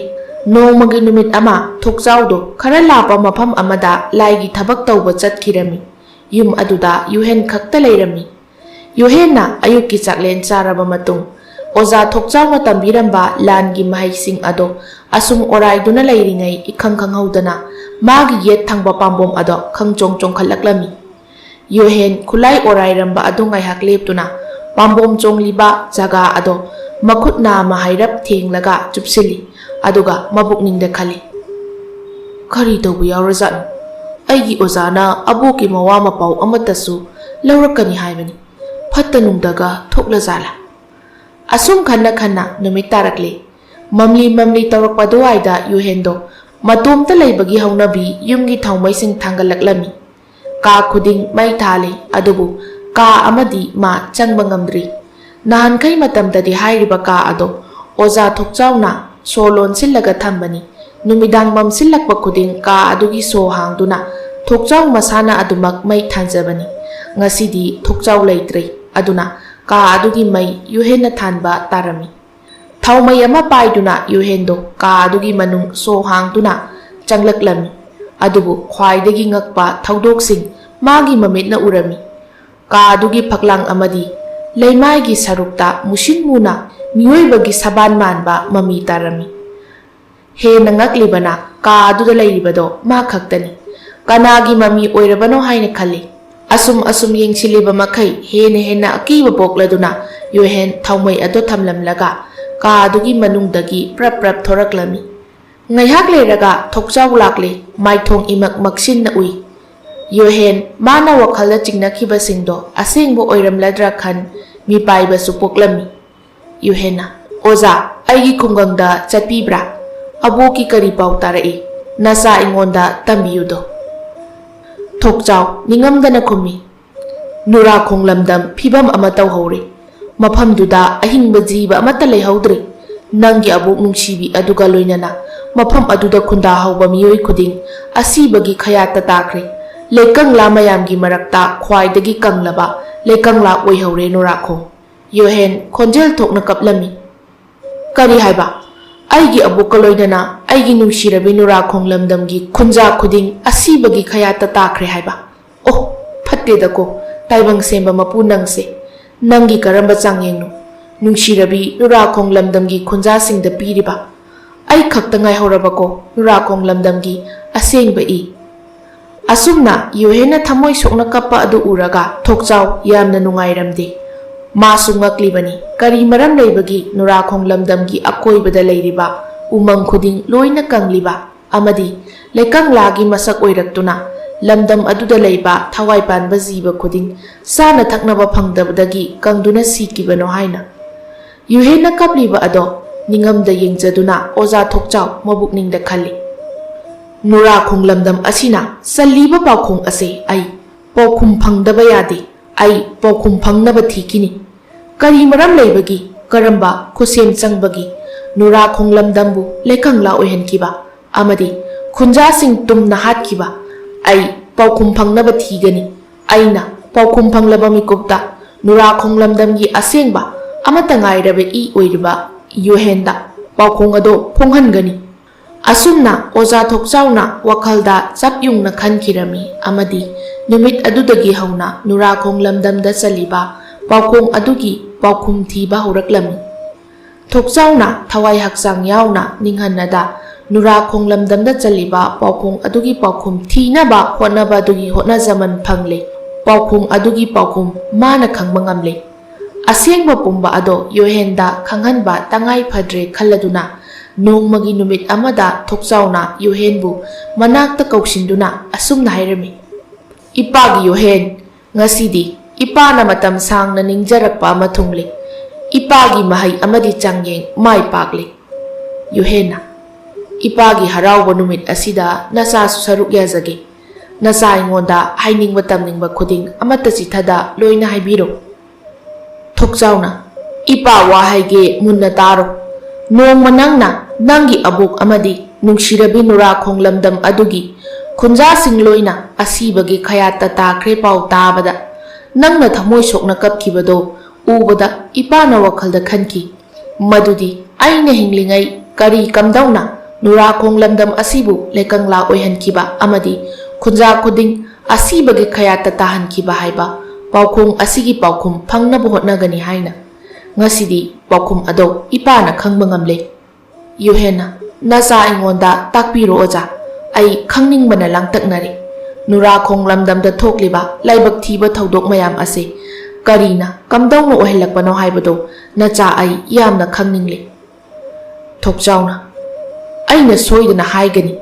ꯅꯣꯡꯃꯒꯤ ꯅꯨꯃꯤꯠ ꯑꯃ ꯊꯣꯛꯆꯥꯎꯗꯣ ꯈꯔ ꯂꯥꯞꯄ ꯃꯐꯝ ꯑꯃꯗ ꯂꯥꯏꯒꯤ ꯊꯕꯛ ꯇꯧꯕ ꯆꯠꯈꯤꯔꯝꯃꯤ꯫ ꯌꯨꯝ ꯑꯗꯨꯗ ꯌꯨꯍꯦꯟ ꯈꯛꯇ ꯂꯩꯔꯝꯃꯤ꯫ ꯌꯨꯍꯦꯟꯅ ꯑꯌꯨꯛꯀꯤ ꯆꯥꯛꯂꯦꯟ ꯆꯥꯔꯕ ꯃꯇꯨꯡ, ꯑꯣꯖꯥ ꯊꯣꯛꯆꯥꯎꯅ ꯇꯝꯕꯤꯔꯝꯕ ꯂꯥꯟꯒꯤ ꯃꯍꯩꯁꯤꯡ ꯑꯗꯣ ꯑꯁꯨꯝ ꯑꯣꯔꯥꯏꯗꯨꯅ ꯂꯩꯔꯤꯉꯩ, ꯏꯈꯪ ꯈꯪꯍꯧꯗꯅ ꯃꯥꯒꯤ ꯌꯦꯠ ꯊꯪꯕ ꯄꯥꯝꯕꯣꯝ ꯑꯗꯣ ꯈꯪꯆꯣꯡ ꯆꯣꯡꯈꯠꯂꯛꯂꯝꯃꯤ꯫ ꯌꯨꯍꯦꯟ ꯈꯨꯠꯂꯥꯏ ꯑꯣꯔꯥꯏꯔꯝꯕ ꯑꯗꯨ ꯉꯥꯏꯍꯥꯛ ꯂꯦꯞꯇꯨꯅ ꯄꯥꯝꯕꯣꯝ ꯆꯣꯡꯂꯤꯕ ꯖꯒꯥ ꯑꯗꯣ ꯃꯈꯨꯠ ꯅꯥꯝꯃ ꯍꯥꯏꯔꯞ ꯊꯦꯡꯂꯒ ꯆꯨꯞꯁꯤꯜꯂꯤ꯫ ꯑꯗꯨꯒ ꯃꯕꯨꯛꯅꯤꯡꯗ ꯈꯜꯂꯤ, "ꯀꯔꯤ ꯇꯧꯕ ꯌꯥꯎꯔꯖꯥꯠꯅꯣ? ꯑꯩꯒꯤ ꯑꯣꯖꯥꯅ ꯑꯕꯣꯛꯀꯤ ꯃꯋꯥ ꯃꯄꯥꯎ ꯑꯃꯠꯇꯁꯨ ꯂꯧꯔꯛꯀꯅꯤ ꯍꯥꯏꯕꯅꯤ꯫ ꯐꯠꯇ ꯅꯨꯡꯗꯒ ꯊꯣꯛꯂꯖꯥꯠꯂꯥ?" ꯑꯁꯨꯝ ꯈꯟꯅ ꯈꯟꯅ ꯅꯨꯃꯤꯠ ꯇꯥꯔꯛꯂꯦ꯫ ꯃꯝꯂꯤ ꯃꯝꯂꯤ ꯇꯧꯔꯛꯄ ꯑꯗꯨꯋꯥꯏꯗ ꯌꯨꯍꯦꯟꯗꯣ ꯃꯇꯣꯝꯇ ꯂꯩꯕꯒꯤ ꯍꯧꯅꯕꯤ ꯌꯨꯝꯒꯤ ꯊꯥꯎꯃꯩꯁꯤꯡ ꯊꯥꯡꯒꯠꯂꯛꯂꯝꯃꯤ꯫ ꯀꯥ ꯈꯨꯗꯤꯡ ꯃꯩ ꯊꯥꯜꯂꯤ, ꯑꯗꯨꯕꯨ ꯀꯥ ꯑꯃꯗꯤ ꯃꯥ ꯆꯪꯕ ꯉꯝꯗ꯭ꯔꯤ꯫ ꯅꯍꯥꯟꯈꯩ ꯃꯇꯝꯗꯗꯤ ꯍꯥꯏꯔꯤꯕ ꯀꯥ ꯑꯗꯣ ꯑꯣꯖꯥ ꯊꯣꯛꯆꯥꯎꯅ ꯁꯣ ꯂꯣꯟꯁꯤꯜꯂꯒ ꯊꯝꯕꯅꯤ꯫ ꯅꯨꯃꯤꯗꯥꯡ ꯃꯝꯁꯤꯜꯂꯛꯄ ꯈꯨꯗꯤꯡ ꯀꯥ ꯑꯗꯨꯒꯤ ꯁꯣ ꯍꯥꯡꯗꯨꯅ ꯊꯣꯛꯆꯥꯎ ꯃꯁꯥꯅ ꯑꯗꯨꯃꯛ ꯃꯩ ꯊꯥꯟꯖꯕꯅꯤ꯫ ꯉꯁꯤꯗꯤ ꯊꯣꯛꯆꯥꯎ ꯂꯩꯇ꯭ꯔꯦ, ꯑꯗꯨꯅ ꯀꯥ ꯑꯗꯨꯒꯤ ꯃꯩ ꯌꯨꯍꯦꯟꯅ ꯊꯥꯟꯕ ꯇꯥꯔꯝꯃꯤ꯫ ꯊꯥꯎꯃꯩ ꯑꯃ ꯄꯥꯏꯗꯨꯅ ꯌꯨꯍꯦꯟꯗꯣ ꯀꯥ ꯑꯗꯨꯒꯤ ꯃꯅꯨꯡ ꯁꯣ ꯍꯥꯡꯗꯨꯅ ꯆꯪꯂꯛꯂꯝꯃꯤ꯫ ꯑꯗꯨꯕꯨ ꯈ꯭ꯋꯥꯏꯗꯒꯤ ꯉꯛꯄ ꯊꯧꯗꯣꯛꯁꯤꯡ ꯃꯥꯒꯤ ꯃꯃꯤꯠꯅ ꯎꯔꯝꯃꯤ꯫ ꯀꯥ ꯑꯗꯨꯒꯤ ꯐꯛꯂꯥꯡ ꯑꯃꯗꯤ ꯂꯩꯃꯥꯏꯒꯤ ꯁꯔꯨꯛꯇ ꯃꯨꯁꯤꯟ ꯃꯨꯅ ꯃꯤꯑꯣꯏꯕꯒꯤ ꯁꯕꯥꯟ ꯃꯥꯟꯕ ꯃꯃꯤ ꯇꯥꯔꯝꯃꯤ꯫ ꯍꯦꯟꯅ ꯉꯛꯂꯤꯕꯅ ꯀꯥ ꯑꯗꯨꯗ ꯂꯩꯔꯤꯕꯗꯣ ꯃꯥ ꯈꯛꯇꯅꯤ꯫ ꯀꯅꯥꯒꯤ ꯃꯃꯤ ꯑꯣꯏꯔꯕꯅꯣ ꯍꯥꯏꯅ ꯈꯜꯂꯤ꯫ ꯑꯁꯨꯝ ꯑꯁꯨꯝ ꯌꯦꯡꯁꯤꯜꯂꯤꯕ ꯃꯈꯩ ꯍꯦꯟꯅ ꯍꯦꯟꯅ ꯑꯀꯤꯕ ꯄꯣꯛꯂꯗꯨꯅ ꯌꯨꯍꯦꯟ ꯊꯥꯎꯃꯩ ꯑꯗꯨ ꯊꯝꯂꯝꯂꯒ ꯀꯥ ꯑꯗꯨꯒꯤ ꯃꯅꯨꯡꯗꯒꯤ ꯄ꯭ꯔꯞ ꯄ꯭ꯔꯞ ꯊꯣꯔꯛꯂꯝꯃꯤ꯫ ꯉꯥꯏꯍꯥꯛ ꯂꯩꯔꯒ ꯊꯣꯛꯆꯥꯎ ꯂꯥꯛꯂꯦ꯫ ꯃꯥꯏꯊꯣꯡ ꯏꯃꯛ ꯃꯛꯁꯤꯟꯅ ꯎꯏ꯫ ꯌꯨꯍꯦꯟ ꯃꯥꯅ ꯋꯥꯈꯜꯗ ꯆꯤꯡꯅꯈꯤꯕꯁꯤꯡꯗꯣ ꯑꯁꯦꯡꯕ ꯑꯣꯏꯔꯝꯂꯗ꯭ꯔꯥ ꯈꯟ ꯃꯤꯄꯥꯏꯕꯁꯨ ꯄꯣꯛꯂꯝꯃꯤ꯫ ꯌꯨꯍꯦꯟꯅ, "ꯑꯣꯖꯥ, ꯑꯩꯒꯤ ꯈꯨꯡꯒꯪꯗ ꯆꯠꯄꯤꯕ꯭ꯔꯥ? ꯑꯕꯣꯛꯀꯤ ꯀꯔꯤ ꯄꯥꯎ ꯇꯥꯔꯛꯏ? ꯅꯆꯥ ꯑꯩꯉꯣꯟꯗ ꯇꯝꯕꯤꯌꯨꯗꯣ꯫" ꯊꯣꯛꯆꯥꯎ ꯅꯤꯡꯉꯝꯗꯅ ꯈꯨꯝꯃꯤ, ꯅꯨꯔꯥꯈꯣꯡ ꯂꯝꯗꯝ ꯐꯤꯕꯝ ꯑꯃ ꯇꯧꯍꯧꯔꯦ꯫ ꯃꯐꯝꯗꯨꯗ ꯑꯍꯤꯡꯕ ꯖꯤꯕ ꯑꯃꯠꯇ ꯂꯩꯍꯧꯗ꯭ꯔꯦ꯫ ꯅꯪꯒꯤ ꯑꯕꯣꯛ ꯅꯨꯡꯁꯤꯕꯤ ꯑꯗꯨꯒ ꯂꯣꯏꯅꯅ ꯃꯐꯝ ꯑꯗꯨꯗ ꯈꯨꯟꯗꯥꯍꯧꯕ ꯃꯤꯑꯣꯏ ꯈꯨꯗꯤꯡ ꯑꯁꯤꯕꯒꯤ ꯈꯌꯥꯠꯇ ꯇꯥꯈ꯭ꯔꯦ꯫ ꯂꯩꯀꯪꯂꯥ ꯃꯌꯥꯝꯒꯤ ꯃꯔꯛꯇ ꯈ꯭ꯋꯥꯏꯗꯒꯤ ꯀꯪꯂꯕ ꯂꯩꯀꯪꯂꯥ ꯑꯣꯏꯍꯧꯔꯦ ꯅꯨꯔꯥꯈꯣꯡ꯫ ꯌꯣꯍꯦꯟ ꯈꯣꯟꯖꯦꯜ ꯊꯣꯛꯅ ꯀꯞꯂꯝꯃꯤ꯫ "ꯀꯔꯤ ꯍꯥꯏꯕ? ꯑꯩꯒꯤ ꯑꯕꯣꯛꯀ ꯂꯣꯏꯅꯅ ꯑꯩꯒꯤ ꯅꯨꯡꯁꯤꯔꯕꯤ ꯅꯨꯔꯥꯈꯣꯡ ꯂꯝꯗꯝꯒꯤ ꯈꯨꯟꯖꯥ ꯈꯨꯗꯤꯡ ꯑꯁꯤꯕꯒꯤ ꯈꯌꯥꯠꯇ ꯇꯥꯈ꯭ꯔꯦ ꯍꯥꯏꯕ? ꯑꯣ, ꯐꯠꯇꯦꯗꯀꯣ, ꯇꯥꯏꯕꯪ ꯁꯦꯝꯕ ꯃꯄꯨ ꯅꯪꯁꯦ꯫ ꯅꯪꯒꯤ ꯀꯔꯝꯕ ꯆꯥꯡꯌꯦꯡꯅꯣ ꯅꯨꯡꯁꯤꯔꯕꯤ ꯅꯨꯔꯥꯈꯣꯡ ꯂꯝꯗꯝꯒꯤ ꯈꯨꯟꯖꯥꯁꯤꯡꯗ ꯄꯤꯔꯤꯕ? ꯑꯩ ꯈꯛꯇ ꯉꯥꯏꯍꯧꯔꯕꯀꯣ ꯅꯨꯔꯥꯈꯣꯡ ꯂꯝꯗꯝꯒꯤ ꯑꯁꯦꯡꯕ ꯏ?" ꯑꯁꯨꯝꯅ ꯌꯣꯍꯦꯟꯅ ꯊꯃꯣꯏ ꯁꯣꯛꯅ ꯀꯞꯄ ꯑꯗꯨ ꯎꯔꯒ ꯊꯣꯛꯆꯥꯎ ꯌꯥꯝꯅ ꯅꯨꯡꯉꯥꯏꯔꯝꯗꯦ꯫ ꯃꯥꯁꯨ ꯉꯛꯂꯤꯕꯅꯤ, ꯀꯔꯤ ꯃꯔꯝ ꯂꯩꯕꯒꯤ ꯅꯨꯔꯥꯈꯣꯡ ꯂꯝꯗꯝꯒꯤ ꯑꯀꯣꯏꯕꯗ ꯂꯩꯔꯤꯕ ꯎꯃꯪ ꯈꯨꯗꯤꯡ ꯂꯣꯏꯅ ꯀꯪꯂꯤꯕ ꯑꯃꯗꯤ ꯂꯩꯀꯪꯂꯥꯒꯤ ꯃꯁꯛ ꯑꯣꯏꯔꯛꯇꯨꯅ ꯂꯝꯗꯝ ꯑꯗꯨꯗ ꯂꯩꯕ ꯊꯋꯥꯏ ꯄꯥꯟꯕ ꯖꯤꯕ ꯈꯨꯗꯤꯡ ꯆꯥꯅ ꯊꯛꯅꯕ ꯐꯪꯗꯕꯗꯒꯤ ꯀꯪꯗꯨꯅ ꯁꯤꯈꯤꯕꯅꯣ ꯍꯥꯏꯅ꯫ ꯌꯨꯍꯦꯟꯅ ꯀꯞꯂꯤꯕ ꯑꯗꯣ ꯅꯤꯡꯉꯝꯗ ꯌꯦꯡꯖꯗꯨꯅ ꯑꯣꯖꯥ ꯊꯣꯛꯆꯥꯎ ꯃꯕꯨꯛꯅꯤꯡꯗ ꯈꯜꯂꯤ꯫ "ꯅꯨꯔꯥꯈꯣꯡ ꯂꯝꯗꯝ ꯑꯁꯤꯅ ꯆꯜꯂꯤꯕ ꯄꯥꯎꯈꯣꯡ ꯑꯁꯦ ꯑꯩ ꯄꯥꯎꯈꯨꯝ ꯐꯪꯗꯕ ꯌꯥꯗꯦ꯫ ꯑꯩ ꯄꯥꯎꯈꯨꯝ ꯐꯪꯅꯕ ꯊꯤꯈꯤꯅꯤ꯫ ꯀꯔꯤ ꯃꯔꯝ ꯂꯩꯕꯒꯤ, ꯀꯔꯝꯕ ꯈꯨꯠꯁꯦꯝ ꯆꯪꯕꯒꯤ ꯅꯨꯔꯥꯈꯣꯡ ꯂꯝꯗꯝꯕꯨ ꯂꯩꯀꯪꯂꯥ ꯑꯣꯏꯍꯟꯈꯤꯕ ꯑꯃꯗꯤ ꯈꯨꯟꯖꯥꯁꯤꯡ ꯇꯨꯝꯅ ꯍꯥꯠꯈꯤꯕ? ꯑꯩ ꯄꯥꯎꯈꯨꯝ ꯐꯪꯅꯕ ꯊꯤꯒꯅꯤ꯫ ꯑꯩꯅ ꯄꯥꯎꯈꯨꯝ ꯐꯪꯂꯕ ꯃꯤꯀꯨꯞꯇ ꯅꯨꯔꯥꯈꯣꯡ ꯂꯝꯗꯝꯒꯤ ꯑꯁꯦꯡꯕ ꯑꯃꯠꯇ ꯉꯥꯏꯔꯕ ꯏ ꯑꯣꯏꯔꯤꯕ ꯌꯨꯍꯦꯟꯗ ꯄꯥꯎꯈꯣꯡ ꯑꯗꯣ ꯐꯣꯡꯍꯟꯒꯅꯤ꯫" ꯑꯁꯨꯝꯅ ꯑꯣꯖꯥ ꯊꯣꯛꯆꯥꯎꯅ ꯋꯥꯈꯜꯗ ꯆꯞ ꯌꯨꯡꯅ ꯈꯟꯈꯤꯔꯝꯃꯤ ꯑꯃꯗꯤ ꯅꯨꯃꯤꯠ ꯑꯗꯨꯗꯒꯤ ꯍꯧꯅ ꯅꯨꯔꯥꯈꯣꯡ ꯂꯝꯗꯝꯗ ꯆꯜꯂꯤꯕ ꯄꯥꯎꯈꯣꯡ ꯑꯗꯨꯒꯤ ꯄꯥꯎꯈꯨꯝ ꯊꯤꯕ ꯍꯧꯔꯛꯂꯝꯃꯤ꯫ ꯊꯣꯛꯆꯥꯎꯅ ꯊꯋꯥꯏ ꯍꯛꯆꯥꯡ ꯌꯥꯎꯅ ꯅꯤꯡꯍꯟꯅꯗ ꯅꯨꯔꯥꯈꯣꯡ ꯂꯝꯗꯝꯗ ꯆꯜꯂꯤꯕ ꯄꯥꯎꯈꯣꯡ ꯑꯗꯨꯒꯤ ꯄꯥꯎꯈꯨꯝ ꯊꯤꯅꯕ ꯍꯣꯠꯅꯕ ꯑꯗꯨꯒꯤ ꯍꯣꯠꯅꯖꯃꯟ ꯐꯪꯂꯦ꯫ ꯄꯥꯎꯈꯣꯡ ꯑꯗꯨꯒꯤ ꯄꯥꯎꯈꯨꯝ ꯃꯥꯅ ꯈꯪꯕ ꯉꯝꯂꯦ꯫ ꯑꯁꯦꯡꯕ ꯄꯨꯝꯕ ꯑꯗꯣ ꯌꯣꯍꯦꯟꯗ ꯈꯪꯍꯟꯕ ꯇꯉꯥꯏ ꯐꯗ꯭ꯔꯦ ꯈꯜꯂꯗꯨꯅ ꯅꯣꯡꯃꯒꯤ ꯅꯨꯃꯤꯠ ꯑꯃꯗ ꯊꯣꯛꯆꯥꯎꯅ ꯌꯣꯍꯦꯟꯕꯨ ꯃꯅꯥꯛꯇ ꯀꯧꯁꯤꯟꯗꯨꯅ ꯑꯁꯨꯝꯅ ꯍꯥꯏꯔꯝꯃꯤ, "ꯏꯄꯥꯒꯤ ꯌꯣꯍꯦꯟ, ꯉꯁꯤꯗꯤ ꯏꯄꯥꯅ ꯃꯇꯝ ꯁꯥꯡꯅ ꯅꯤꯡꯖꯔꯛꯄ ꯑꯃ ꯊꯨꯡꯂꯦ꯫ ꯏꯄꯥꯒꯤ ꯃꯍꯩ ꯑꯃꯗꯤ ꯆꯥꯡꯌꯦꯡ ꯃꯥꯏ ꯄꯥꯛꯂꯦ꯫" ꯌꯣꯍꯦꯟꯅ, "ꯏꯄꯥꯒꯤ ꯍꯔꯥꯎꯕ ꯅꯨꯃꯤꯠ ꯑꯁꯤꯗ ꯅꯆꯥꯁꯨ ꯁꯔꯨꯛ ꯌꯥꯖꯒꯦ꯫ ꯅꯆꯥ ꯑꯩꯉꯣꯟꯗ ꯍꯥꯏꯅꯤꯡꯕ ꯇꯝꯅꯤꯡꯕ ꯈꯨꯗꯤꯡ ꯑꯃꯠꯇ ꯆꯤꯊꯗ ꯂꯣꯏꯅ ꯍꯥꯏꯕꯤꯔꯣ꯫ ꯊꯣꯛꯆꯥꯎꯅ, ꯏꯄꯥ ꯋꯥ ꯍꯥꯏꯒꯦ ꯃꯨꯟꯅ ꯇꯥꯔꯣ꯫ ꯅꯣꯡꯃ ꯅꯪꯅ ꯅꯪꯒꯤ ꯑꯕꯣꯛ ꯑꯃꯗꯤ ꯅꯨꯡꯁꯤꯔꯕꯤ ꯅꯨꯔꯥꯈꯣꯡ ꯂꯝꯗꯝ ꯑꯗꯨꯒꯤ ꯈꯨꯟꯖꯥꯁꯤꯡ ꯂꯣꯏꯅ ꯑꯁꯤꯕꯒꯤ ꯈꯌꯥꯠꯇ ꯇꯥꯈ꯭ꯔꯦ ꯄꯥꯎ ꯇꯥꯕꯗ ꯅꯪꯅ ꯊꯃꯣꯏ ꯁꯣꯛꯅ ꯀꯞꯈꯤꯕꯗꯣ ꯎꯕꯗ ꯏꯄꯥꯅ ꯋꯥꯈꯜꯗ ꯈꯟꯈꯤ꯫ ꯃꯗꯨꯗꯤ ꯑꯩꯅ ꯍꯤꯡꯂꯤꯉꯩ ꯀꯔꯤ ꯀꯝꯗꯧꯅ ꯅꯨꯔꯥꯈꯣꯡ ꯂꯝꯗꯝ ꯑꯁꯤꯕꯨ ꯂꯩꯀꯪꯂꯥ ꯑꯣꯏꯍꯟꯈꯤꯕ ꯑꯃꯗꯤ ꯈꯨꯟꯖꯥ ꯈꯨꯗꯤꯡ ꯑꯁꯤꯕꯒꯤ ꯈꯌꯥꯠꯇ ꯇꯥꯍꯟꯈꯤꯕ ꯍꯥꯏꯕ ꯄꯥꯎꯈꯣꯡ ꯑꯁꯤꯒꯤ ꯄꯥꯎꯈꯨꯝ ꯐꯪꯅꯕ ꯍꯣꯠꯅꯒꯅꯤ ꯍꯥꯏꯅ꯫ ꯉꯁꯤꯗꯤ ꯄꯥꯎꯈꯨꯝ ꯑꯗꯣ ꯏꯄꯥꯅ ꯈꯪꯕ ꯉꯝꯂꯦ꯫ ꯌꯨꯍꯦꯟꯅ, ꯅꯆꯥ ꯑꯩꯉꯣꯟꯗ ꯇꯥꯛꯄꯤꯔꯣ ꯑꯣꯖꯥ, ꯑꯩ ꯈꯪꯅꯤꯡꯕꯅ ꯂꯥꯡꯇꯛꯅꯔꯦ꯫ ꯅꯨꯔꯥꯈꯣꯡ ꯂꯝꯗꯝꯗ ꯊꯣꯛꯂꯤꯕ ꯂꯥꯏꯕꯛ ꯊꯤꯕ ꯊꯧꯗꯣꯛ ꯃꯌꯥꯝ ꯑꯁꯦ ꯀꯔꯤꯅ ꯀꯝꯗꯧꯅ ꯑꯣꯏꯍꯜꯂꯛꯄꯅꯣ ꯍꯥꯏꯕꯗꯣ ꯅꯆꯥ ꯑꯩ ꯌꯥꯝꯅ ꯈꯪꯅꯤꯡꯂꯦ꯫ ꯊꯣꯛꯆꯥꯎꯅ, ꯑꯩꯅ ꯁꯣꯏꯗꯅ ꯍꯥꯏꯒꯅꯤ꯫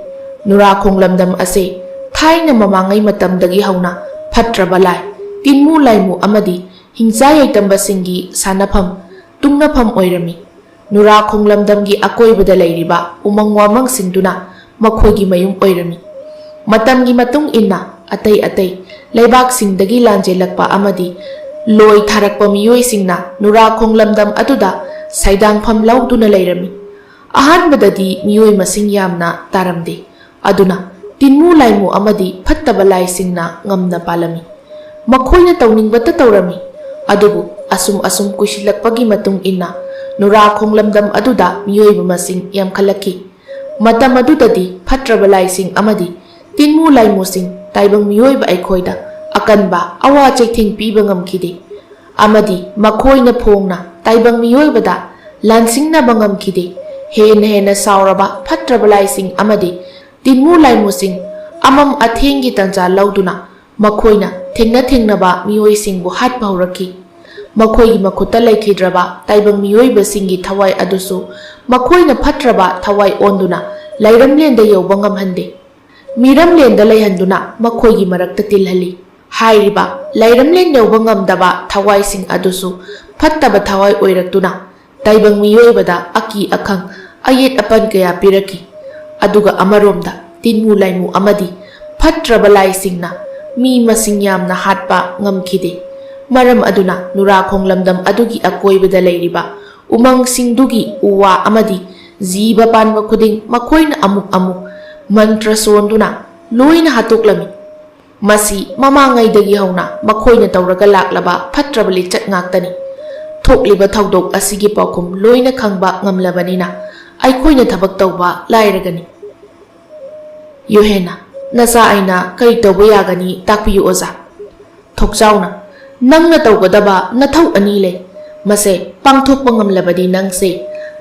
ꯅꯨꯔꯥꯈꯣꯡ ꯂꯝꯗꯝ ꯑꯁꯦ ꯊꯥꯏꯅ ꯃꯃꯥꯡꯉꯩ ꯃꯇꯝꯗꯒꯤ ꯍꯧꯅ ꯐꯠꯇ꯭ꯔꯕ ꯂꯥꯏ, ꯇꯤꯟꯃꯨ ꯂꯥꯏꯃꯨ ꯑꯃꯗꯤ ꯍꯤꯡꯆꯥ ꯌꯥꯏꯇꯝꯕꯁꯤꯡꯒꯤ ꯁꯥꯟꯅꯐꯝ, ꯇꯨꯡꯅꯐꯝ ꯑꯣꯏꯔꯝꯃꯤ꯫ ꯅꯨꯔꯥꯈꯣꯡ ꯂꯝꯗꯝꯒꯤ ꯑꯀꯣꯏꯕꯗ ꯂꯩꯔꯤꯕ ꯎꯃꯪ ꯋꯥꯃꯪꯁꯤꯡꯗꯨꯅ ꯃꯈꯣꯏꯒꯤ ꯃꯌꯨꯝ ꯑꯣꯏꯔꯝꯃꯤ꯫ ꯃꯇꯝꯒꯤ ꯃꯇꯨꯡ ꯏꯟꯅ ꯑꯇꯩ ꯑꯇꯩ ꯂꯩꯕꯥꯛꯁꯤꯡꯗꯒꯤ ꯂꯥꯟꯖꯦꯜꯂꯛꯄ ꯑꯃꯗꯤ ꯂꯣꯏ ꯊꯥꯔꯛꯄ ꯃꯤꯑꯣꯏꯁꯤꯡꯅ ꯅꯨꯔꯥꯈꯣꯡ ꯂꯝꯗꯝ ꯑꯗꯨꯗ ꯁꯩꯗꯥꯡꯐꯝ ꯂꯧꯗꯨꯅ ꯂꯩꯔꯝꯃꯤ꯫ ꯑꯍꯥꯟꯕꯗꯗꯤ ꯃꯤꯑꯣꯏ ꯃꯁꯤꯡ ꯌꯥꯝꯅ ꯇꯥꯔꯝꯗꯦ꯫ ꯑꯗꯨꯅ ꯇꯤꯟꯃꯨ ꯂꯥꯏꯃꯨ ꯑꯃꯗꯤ ꯐꯠꯇꯕ ꯂꯥꯏꯁꯤꯡꯅ ꯉꯝꯅ ꯄꯥꯜꯂꯝꯃꯤ꯫ ꯃꯈꯣꯏꯅ ꯇꯧꯅꯤꯡꯕꯇ ꯇꯧꯔꯝꯃꯤ꯫ ꯑꯗꯨꯕꯨ ꯑꯁꯨꯝ ꯑꯁꯨꯝ ꯀꯨꯏꯁꯤꯜꯂꯛꯄꯒꯤ ꯃꯇꯨꯡ ꯏꯟꯅ ꯅꯨꯔꯥꯈꯣꯡ ꯂꯝꯗꯝ ꯑꯗꯨꯗ ꯃꯤꯑꯣꯏꯕ ꯃꯁꯤꯡ ꯌꯥꯝꯈꯠꯂꯛꯈꯤ꯫ ꯃꯇꯝ ꯑꯗꯨꯗꯗꯤ ꯐꯠꯇ꯭ꯔꯕ ꯂꯥꯏꯁꯤꯡ ꯑꯃꯗꯤ ꯇꯤꯟꯃꯨ ꯂꯥꯏꯃꯨꯁꯤꯡ ꯇꯥꯏꯕꯪ ꯃꯤꯑꯣꯏꯕ ꯑꯩꯈꯣꯏꯗ ꯑꯀꯟꯕ ꯑꯋꯥ ꯆꯩꯊꯦꯡ ꯄꯤꯕ ꯉꯝꯈꯤꯗꯦ꯫ ꯑꯃꯗꯤ ꯃꯈꯣꯏꯅ ꯐꯣꯡꯅ ꯇꯥꯏꯕꯪ ꯃꯤꯑꯣꯏꯕꯗ ꯂꯥꯟꯁꯤꯡꯅꯕ ꯉꯝꯈꯤꯗꯦ꯫ ꯍꯦꯟꯅ ꯍꯦꯟꯅ ꯁꯥꯎꯔꯕ ꯐꯠꯇ꯭ꯔꯕ ꯂꯥꯏꯁꯤꯡ ꯑꯃꯗꯤ ꯇꯤꯟꯃꯨ ꯂꯥꯏꯃꯨꯁꯤꯡ ꯑꯃꯝ ꯑꯊꯦꯡꯒꯤ ꯇꯟꯖꯥ ꯂꯧꯗꯨꯅ ꯃꯈꯣꯏꯅ ꯊꯦꯡꯅ ꯊꯦꯡꯅꯕ ꯃꯤꯑꯣꯏꯁꯤꯡꯕꯨ ꯍꯥꯠꯄ ꯍꯧꯔꯛꯈꯤ꯫ ꯃꯈꯣꯏꯒꯤ ꯃꯈꯨꯠꯇ ꯂꯩꯈꯤꯗ꯭ꯔꯕ ꯇꯥꯏꯕꯪ ꯃꯤꯑꯣꯏꯕꯁꯤꯡꯒꯤ ꯊꯋꯥꯏ ꯑꯗꯨꯁꯨ ꯃꯈꯣꯏꯅ ꯐꯠꯇ꯭ꯔꯕ ꯊꯋꯥꯏ ꯑꯣꯟꯗꯨꯅ ꯂꯩꯔꯝꯂꯦꯟꯗ ꯌꯧꯕ ꯉꯝꯍꯟꯗꯦ꯫ ꯃꯤꯔꯝꯂꯦꯟꯗ ꯂꯩꯍꯟꯗꯨꯅ ꯃꯈꯣꯏꯒꯤ ꯃꯔꯛꯇ ꯇꯤꯜꯍꯜꯂꯤ꯫ ꯍꯥꯏꯔꯤꯕ ꯂꯩꯔꯝꯂꯦꯟ ꯌꯧꯕ ꯉꯝꯗꯕ ꯊꯋꯥꯏꯁꯤꯡ ꯑꯗꯨꯁꯨ ꯐꯠꯇꯕ ꯊꯋꯥꯏ ꯑꯣꯏꯔꯛꯇꯨꯅ ꯇꯥꯏꯕꯪ ꯃꯤꯑꯣꯏꯕꯗ ꯑꯀꯤ ꯑꯈꯪ, ꯑꯌꯦꯠ ꯑꯄꯟ ꯀꯌꯥ ꯄꯤꯔꯛꯈꯤ꯫ ꯑꯗꯨꯒ ꯑꯃꯔꯣꯝꯗ ꯇꯤꯟꯃꯨ ꯂꯥꯏꯃꯨ ꯑꯃꯗꯤ ꯐꯠꯇ꯭ꯔꯕ ꯂꯥꯏꯁꯤꯡꯅ ꯃꯤ ꯃꯁꯤꯡ ꯌꯥꯝꯅ ꯍꯥꯠꯄ ꯉꯝꯈꯤꯗꯦ꯫ ꯃꯔꯝ ꯑꯗꯨꯅ ꯅꯨꯔꯥꯈꯣꯡ ꯂꯝꯗꯝ ꯑꯗꯨꯒꯤ ꯑꯀꯣꯏꯕꯗ ꯂꯩꯔꯤꯕ ꯎꯃꯪꯁꯤꯡꯗꯨꯒꯤ ꯎ ꯋꯥ ꯑꯃꯗꯤ ꯖꯤꯕ ꯄꯥꯟꯕ ꯈꯨꯗꯤꯡ ꯃꯈꯣꯏꯅ ꯑꯃꯨꯛ ꯑꯃꯨꯛ ꯃꯟꯇ꯭ꯔ ꯁꯣꯟꯗꯨꯅ ꯂꯣꯏꯅ ꯍꯥꯠꯇꯣꯛꯂꯝꯃꯤ꯫ ꯃꯁꯤ ꯃꯃꯥꯡꯉꯩꯗꯒꯤ ꯍꯧꯅ ꯃꯈꯣꯏꯅ ꯇꯧꯔꯒ ꯂꯥꯛꯂꯕ ꯐꯠꯇ꯭ꯔꯕ ꯂꯤꯆꯠ ꯉꯥꯛꯇꯅꯤ꯫ ꯊꯣꯛꯂꯤꯕ ꯊꯧꯗꯣꯛ ꯑꯁꯤꯒꯤ ꯄꯥꯎꯈꯨꯝ ꯂꯣꯏꯅ ꯈꯪꯕ ꯉꯝꯂꯕꯅꯤꯅ ꯑꯩꯈꯣꯏꯅ ꯊꯕꯛ ꯇꯧꯕ ꯂꯥꯏꯔꯒꯅꯤ꯫ ꯌꯣꯍꯦꯟꯅ, ꯅꯆꯥ ꯑꯩꯅ ꯀꯔꯤ ꯇꯧꯕ ꯌꯥꯒꯅꯤ ꯇꯥꯛꯄꯤꯌꯨ ꯑꯣꯖꯥ꯫ ꯊꯣꯛꯆꯥꯎꯅ, ꯅꯪꯅ ꯇꯧꯒꯗꯕ ꯅꯊꯧ ꯑꯅꯤ ꯂꯩ꯫ ꯃꯁꯦ ꯄꯥꯡꯊꯣꯛꯄ ꯉꯝꯂꯕꯗꯤ ꯅꯪꯁꯦ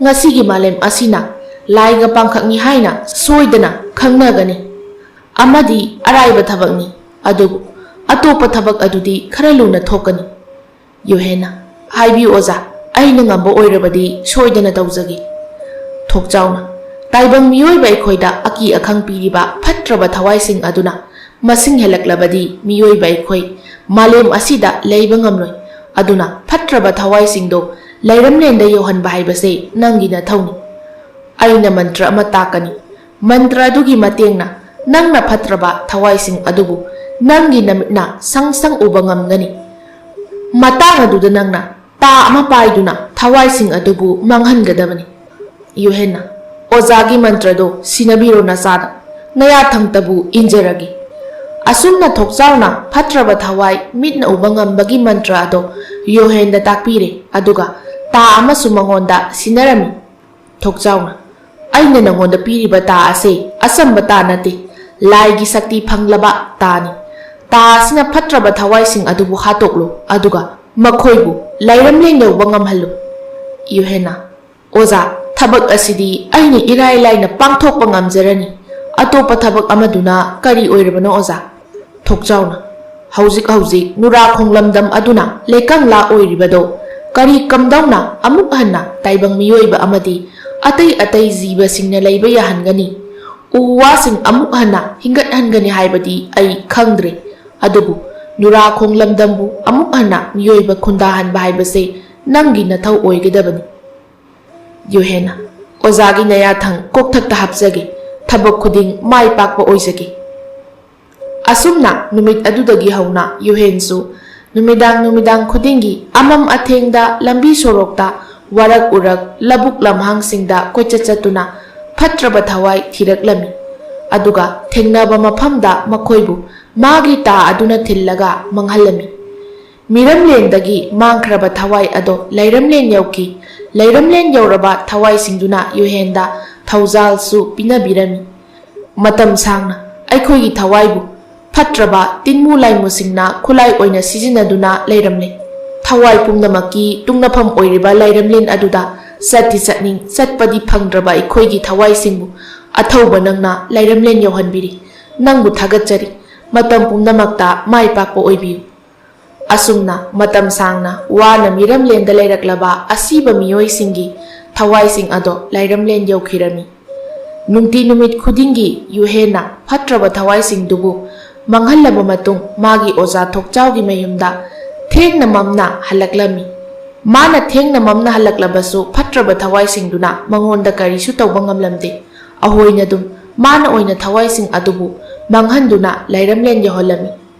ꯉꯁꯤꯒꯤ ꯃꯥꯂꯦꯝ ꯑꯁꯤꯅ ꯂꯥꯏꯒ ꯄꯥꯡꯈꯛꯅꯤ ꯍꯥꯏꯅ ꯁꯣꯏꯗꯅ ꯈꯪꯅꯒꯅꯤ꯫ ꯑꯃꯗꯤ ꯑꯔꯥꯏꯕ ꯊꯕꯛꯅꯤ, ꯑꯗꯨꯕꯨ ꯑꯇꯣꯞꯄ ꯊꯕꯛ ꯑꯗꯨꯗꯤ ꯈꯔ ꯂꯨꯅ ꯊꯣꯛꯀꯅꯤ꯫ ꯌꯣꯍꯦꯟꯅ, ꯍꯥꯏꯕꯤꯌꯨ ꯑꯣꯖꯥ, ꯑꯩꯅ ꯉꯝꯕ ꯑꯣꯏꯔꯕꯗꯤ ꯁꯣꯏꯗꯅ ꯇꯧꯖꯒꯦ꯫ ꯊꯣꯛꯆꯥꯎꯅ, ꯇꯥꯏꯕꯪ ꯃꯤꯑꯣꯏꯕ ꯑꯩꯈꯣꯏꯗ ꯑꯀꯤ ꯑꯈꯪ ꯄꯤꯔꯤꯕ ꯐꯠꯇ꯭ꯔꯕ ꯊꯋꯥꯏꯁꯤꯡ ꯑꯗꯨꯅ ꯃꯁꯤꯡ ꯍꯦꯜꯂꯛꯂꯕꯗꯤ ꯃꯤꯑꯣꯏꯕ ꯑꯩꯈꯣꯏ ꯃꯥꯂꯦꯝ ꯑꯁꯤꯗ ꯂꯩꯕ ꯉꯝꯂꯣꯏ꯫ ꯑꯗꯨꯅ ꯐꯠꯇ꯭ꯔꯕ ꯊꯋꯥꯏꯁꯤꯡꯗꯣ ꯂꯩꯔꯝꯂꯦꯟꯗ ꯌꯧꯍꯟꯕ ꯍꯥꯏꯕꯁꯦ ꯅꯪꯒꯤ ꯅꯊꯧꯅꯤ꯫ ꯑꯩꯅ ꯃꯟꯇ꯭ꯔ ꯑꯃ ꯇꯥꯛꯀꯅꯤ꯫ ꯃꯟꯇ꯭ꯔ ꯑꯗꯨꯒꯤ ꯃꯇꯦꯡꯅ ꯅꯪꯅ ꯐꯠꯇ꯭ꯔꯕ ꯊꯋꯥꯏꯁꯤꯡ ꯑꯗꯨꯕꯨ ꯅꯪꯒꯤ ꯅꯃꯤꯠꯅ ꯁꯪ ꯁꯪ ꯎꯕ ꯉꯝꯒꯅꯤ꯫ ꯃꯇꯥꯡ ꯑꯗꯨꯗ ꯅꯪꯅ ꯇꯥ ꯑꯃ ꯄꯥꯏꯗꯨꯅ ꯊꯋꯥꯏꯁꯤꯡ ꯑꯗꯨꯕꯨ ꯃꯥꯡꯍꯟꯒꯗꯕꯅꯤ꯫ ꯌꯨꯍꯦꯟꯅ, ꯑꯣꯖꯥꯒꯤ ꯃꯟꯇ꯭ꯔꯗꯣ ꯁꯤꯟꯅꯕꯤꯔꯣ ꯅꯆꯥꯗ, ꯅꯌꯥꯊꯪꯇꯕꯨ ꯏꯟꯖꯔꯒꯦ꯫ ꯑꯁꯨꯝꯅ ꯊꯣꯛꯆꯥꯎꯅ ꯐꯠꯇ꯭ꯔꯕ ꯊꯋꯥꯏ ꯃꯤꯠꯅ ꯎꯕ ꯉꯝꯕꯒꯤ ꯃꯟꯇ꯭ꯔ ꯑꯗꯣ ꯌꯣꯍꯦꯟꯗ ꯇꯥꯛꯄꯤꯔꯦ, ꯑꯗꯨꯒ ꯇꯥ ꯑꯃꯁꯨ ꯃꯉꯣꯟꯗ ꯁꯤꯟꯅꯔꯝꯃꯤ꯫ ꯊꯣꯛꯆꯥꯎꯅ, ꯑꯩꯅ ꯅꯉꯣꯟꯗ ꯄꯤꯔꯤꯕ ꯇꯥ ꯑꯁꯦ ꯑꯆꯝꯕ ꯇꯥ ꯅꯠꯇꯦ, ꯂꯥꯏꯒꯤ ꯁꯛꯇꯤ ꯐꯪꯂꯕ ꯇꯥꯅꯤ꯫ ꯇꯥ ꯑꯁꯤꯅ ꯐꯠꯇ꯭ꯔꯕ ꯊꯋꯥꯏꯁꯤꯡ ꯑꯗꯨꯕꯨ ꯍꯥꯠꯇꯣꯛꯂꯨ, ꯑꯗꯨꯒ ꯃꯈꯣꯏꯕꯨ ꯂꯩꯔꯝꯂꯦꯟ ꯌꯧꯕ ꯉꯝꯍꯜꯂꯨ꯫ ꯌꯨꯍꯦꯟꯅ, ꯑꯣꯖꯥ, ꯊꯕꯛ ꯑꯁꯤꯗꯤ ꯑꯩꯅ ꯏꯔꯥꯏ ꯂꯥꯏꯅ ꯄꯥꯡꯊꯣꯛꯄ ꯉꯝꯖꯔꯅꯤ꯫ ꯑꯇꯣꯞꯄ ꯊꯕꯛ ꯑꯃꯗꯨꯅ ꯀꯔꯤ ꯑꯣꯏꯔꯕꯅꯣ ꯑꯣꯖꯥ? ꯊꯣꯛꯆꯥꯎꯅ, ꯍꯧꯖꯤꯛ ꯍꯧꯖꯤꯛ ꯅꯨꯔꯥꯈꯣꯡ ꯂꯝꯗꯝ ꯑꯗꯨꯅ ꯂꯩꯀꯪꯂꯥ ꯑꯣꯏꯔꯤꯕꯗꯣ ꯀꯔꯤ ꯀꯝꯗꯧꯅ ꯑꯃꯨꯛ ꯍꯟꯅ ꯇꯥꯏꯕꯪ ꯃꯤꯑꯣꯏꯕ ꯑꯃꯗꯤ ꯑꯇꯩ ꯑꯇꯩ ꯖꯤꯕꯁꯤꯡꯅ ꯂꯩꯕ ꯌꯥꯍꯟꯒꯅꯤ? ꯎ ꯋꯥꯁꯤꯡ ꯑꯃꯨꯛ ꯍꯟꯅ ꯍꯤꯡꯒꯠꯍꯟꯒꯅꯤ ꯍꯥꯏꯕꯗꯤ ꯑꯩ ꯈꯪꯗ꯭ꯔꯦ, ꯑꯗꯨꯕꯨ ꯅꯨꯔꯥꯈꯣꯡ ꯂꯝꯗꯝꯕꯨ ꯑꯃꯨꯛ ꯍꯟꯅ ꯃꯤꯑꯣꯏꯕ ꯈꯨꯟꯗꯥꯍꯟꯕ ꯍꯥꯏꯕꯁꯦ ꯅꯪꯒꯤ ꯅꯊꯧ ꯑꯣꯏꯒꯗꯕꯅꯤ꯫ ꯌꯨꯍꯦꯟꯅ, ꯑꯣꯖꯥꯒꯤ ꯅꯌꯥꯊꯪ ꯀꯣꯛꯊꯛꯇ ꯍꯥꯞꯆꯒꯦ, ꯊꯕꯛ ꯈꯨꯗꯤꯡ ꯃꯥꯏ ꯄꯥꯛꯄ ꯑꯣꯏꯖꯒꯦ꯫ ꯑꯁꯨꯝꯅ ꯅꯨꯃꯤꯠ ꯑꯗꯨꯗꯒꯤ ꯍꯧꯅ ꯌꯨꯍꯦꯟꯁꯨ ꯅꯨꯃꯤꯗꯥꯡ ꯅꯨꯃꯤꯗꯥꯡ ꯈꯨꯗꯤꯡꯒꯤ ꯑꯃꯝ ꯑꯊꯦꯡꯗ ꯂꯝꯕꯤ ꯁꯣꯔꯣꯛꯇ, ꯋꯥꯔꯛ ꯎꯔꯛ, ꯂꯧꯕꯨꯛ ꯂꯝꯍꯥꯡꯁꯤꯡꯗ ꯀꯣꯏꯆꯠ ꯆꯠꯇꯨꯅ ꯐꯠꯇ꯭ꯔꯕ ꯊꯋꯥꯏ ꯊꯤꯔꯛꯂꯝꯃꯤ꯫ ꯑꯗꯨꯒ ꯊꯦꯡꯅꯕ ꯃꯐꯝꯗ ꯃꯈꯣꯏꯕꯨ ꯃꯥꯒꯤ ꯇꯥ ꯑꯗꯨꯅ ꯊꯤꯜꯂꯒ ꯃꯥꯡꯍꯜꯂꯝꯃꯤ꯫ ꯃꯤꯔꯝꯂꯦꯟꯗꯒꯤ ꯃꯥꯡꯈ꯭ꯔꯕ ꯊꯋꯥꯏ ꯑꯗꯣ ꯂꯩꯔꯝꯂꯦꯟ ꯌꯧꯈꯤ꯫ ꯂꯩꯔꯝꯂꯦꯟ ꯌꯧꯔꯕ ꯊꯋꯥꯏꯁꯤꯡꯗꯨꯅ ꯌꯨꯍꯦꯟꯗ ꯊꯧꯖꯥꯜꯁꯨ ꯄꯤꯅꯕꯤꯔꯝꯃꯤ꯫ ꯃꯇꯝ ꯁꯥꯡꯅ ꯑꯩꯈꯣꯏꯒꯤ ꯊꯋꯥꯏꯕꯨ ꯐꯠꯇ꯭ꯔꯕ ꯇꯤꯟꯃꯨ ꯂꯥꯏꯃꯨꯁꯤꯡꯅ ꯈꯨꯠꯂꯥꯏ ꯑꯣꯏꯅ ꯁꯤꯖꯤꯟꯅꯗꯨꯅ ꯂꯩꯔꯝꯂꯦ꯫ ꯊꯋꯥꯏ ꯄꯨꯝꯅꯃꯛꯀꯤ ꯇꯨꯡꯅꯐꯝ ꯑꯣꯏꯔꯤꯕ ꯂꯩꯔꯝꯂꯦꯟ ꯑꯗꯨꯗ ꯆꯠꯇꯤ ꯆꯠꯅꯤꯡ, ꯆꯠꯄꯗꯤ ꯐꯪꯗ꯭ꯔꯕ ꯑꯩꯈꯣꯏꯒꯤ ꯊꯋꯥꯏꯁꯤꯡꯕꯨ ꯑꯊꯧꯕ ꯅꯪꯅ ꯂꯩꯔꯝꯂꯦꯟ ꯌꯧꯍꯟꯕꯤꯔꯤ꯫ ꯅꯪꯕꯨ ꯊꯥꯒꯠꯆꯔꯤ꯫ ꯃꯇꯝ ꯄꯨꯝꯅꯃꯛꯇ ꯃꯥꯏ ꯄꯥꯛꯄ ꯑꯣꯏꯕꯤꯌꯨ꯫ ꯑꯁꯨꯝꯅ ꯃꯇꯝ ꯁꯥꯡꯅ ꯋꯥꯅ ꯃꯤꯔꯝꯂꯦꯟꯗ ꯂꯩꯔꯛꯂꯕ ꯑꯁꯤꯕ ꯃꯤꯑꯣꯏꯁꯤꯡꯒꯤ ꯊꯋꯥꯏꯁꯤꯡ ꯑꯗꯣ ꯂꯩꯔꯝꯂꯦꯟ ꯌꯧꯈꯤꯔꯝꯃꯤ꯫ ꯅꯨꯡꯇꯤ ꯅꯨꯃꯤꯠ ꯈꯨꯗꯤꯡꯒꯤ ꯌꯨꯍꯦꯟꯅ ꯐꯠꯇ꯭ꯔꯕ ꯊꯋꯥꯏꯁꯤꯡꯗꯨꯕꯨ ꯃꯥꯡꯍꯜꯂꯕ ꯃꯇꯨꯡ ꯃꯥꯒꯤ ꯑꯣꯖꯥ ꯊꯣꯛꯆꯥꯎꯒꯤ ꯃꯌꯨꯝꯗ ꯊꯦꯡꯅ ꯃꯝꯅ ꯍꯜꯂꯛꯂꯝꯃꯤ꯫ ꯃꯥꯅ ꯊꯦꯡꯅ ꯃꯝꯅ ꯍꯜꯂꯛꯂꯕꯁꯨ ꯐꯠꯇ꯭ꯔꯕ ꯊꯋꯥꯏꯁꯤꯡꯗꯨꯅ ꯃꯉꯣꯟꯗ ꯀꯔꯤꯁꯨ ꯇꯧꯕ ꯉꯝꯂꯝꯗꯦ꯫ ꯑꯍꯣꯏꯅꯗꯨꯝ ꯃꯥꯅ ꯑꯣꯏꯅ ꯊꯋꯥꯏꯁꯤꯡ ꯑꯗꯨꯕꯨ ꯃꯥꯡꯍꯟꯗꯨꯅ ꯂꯩꯔꯝꯂꯦꯟ ꯌꯧꯍꯜꯂꯝꯃꯤ꯫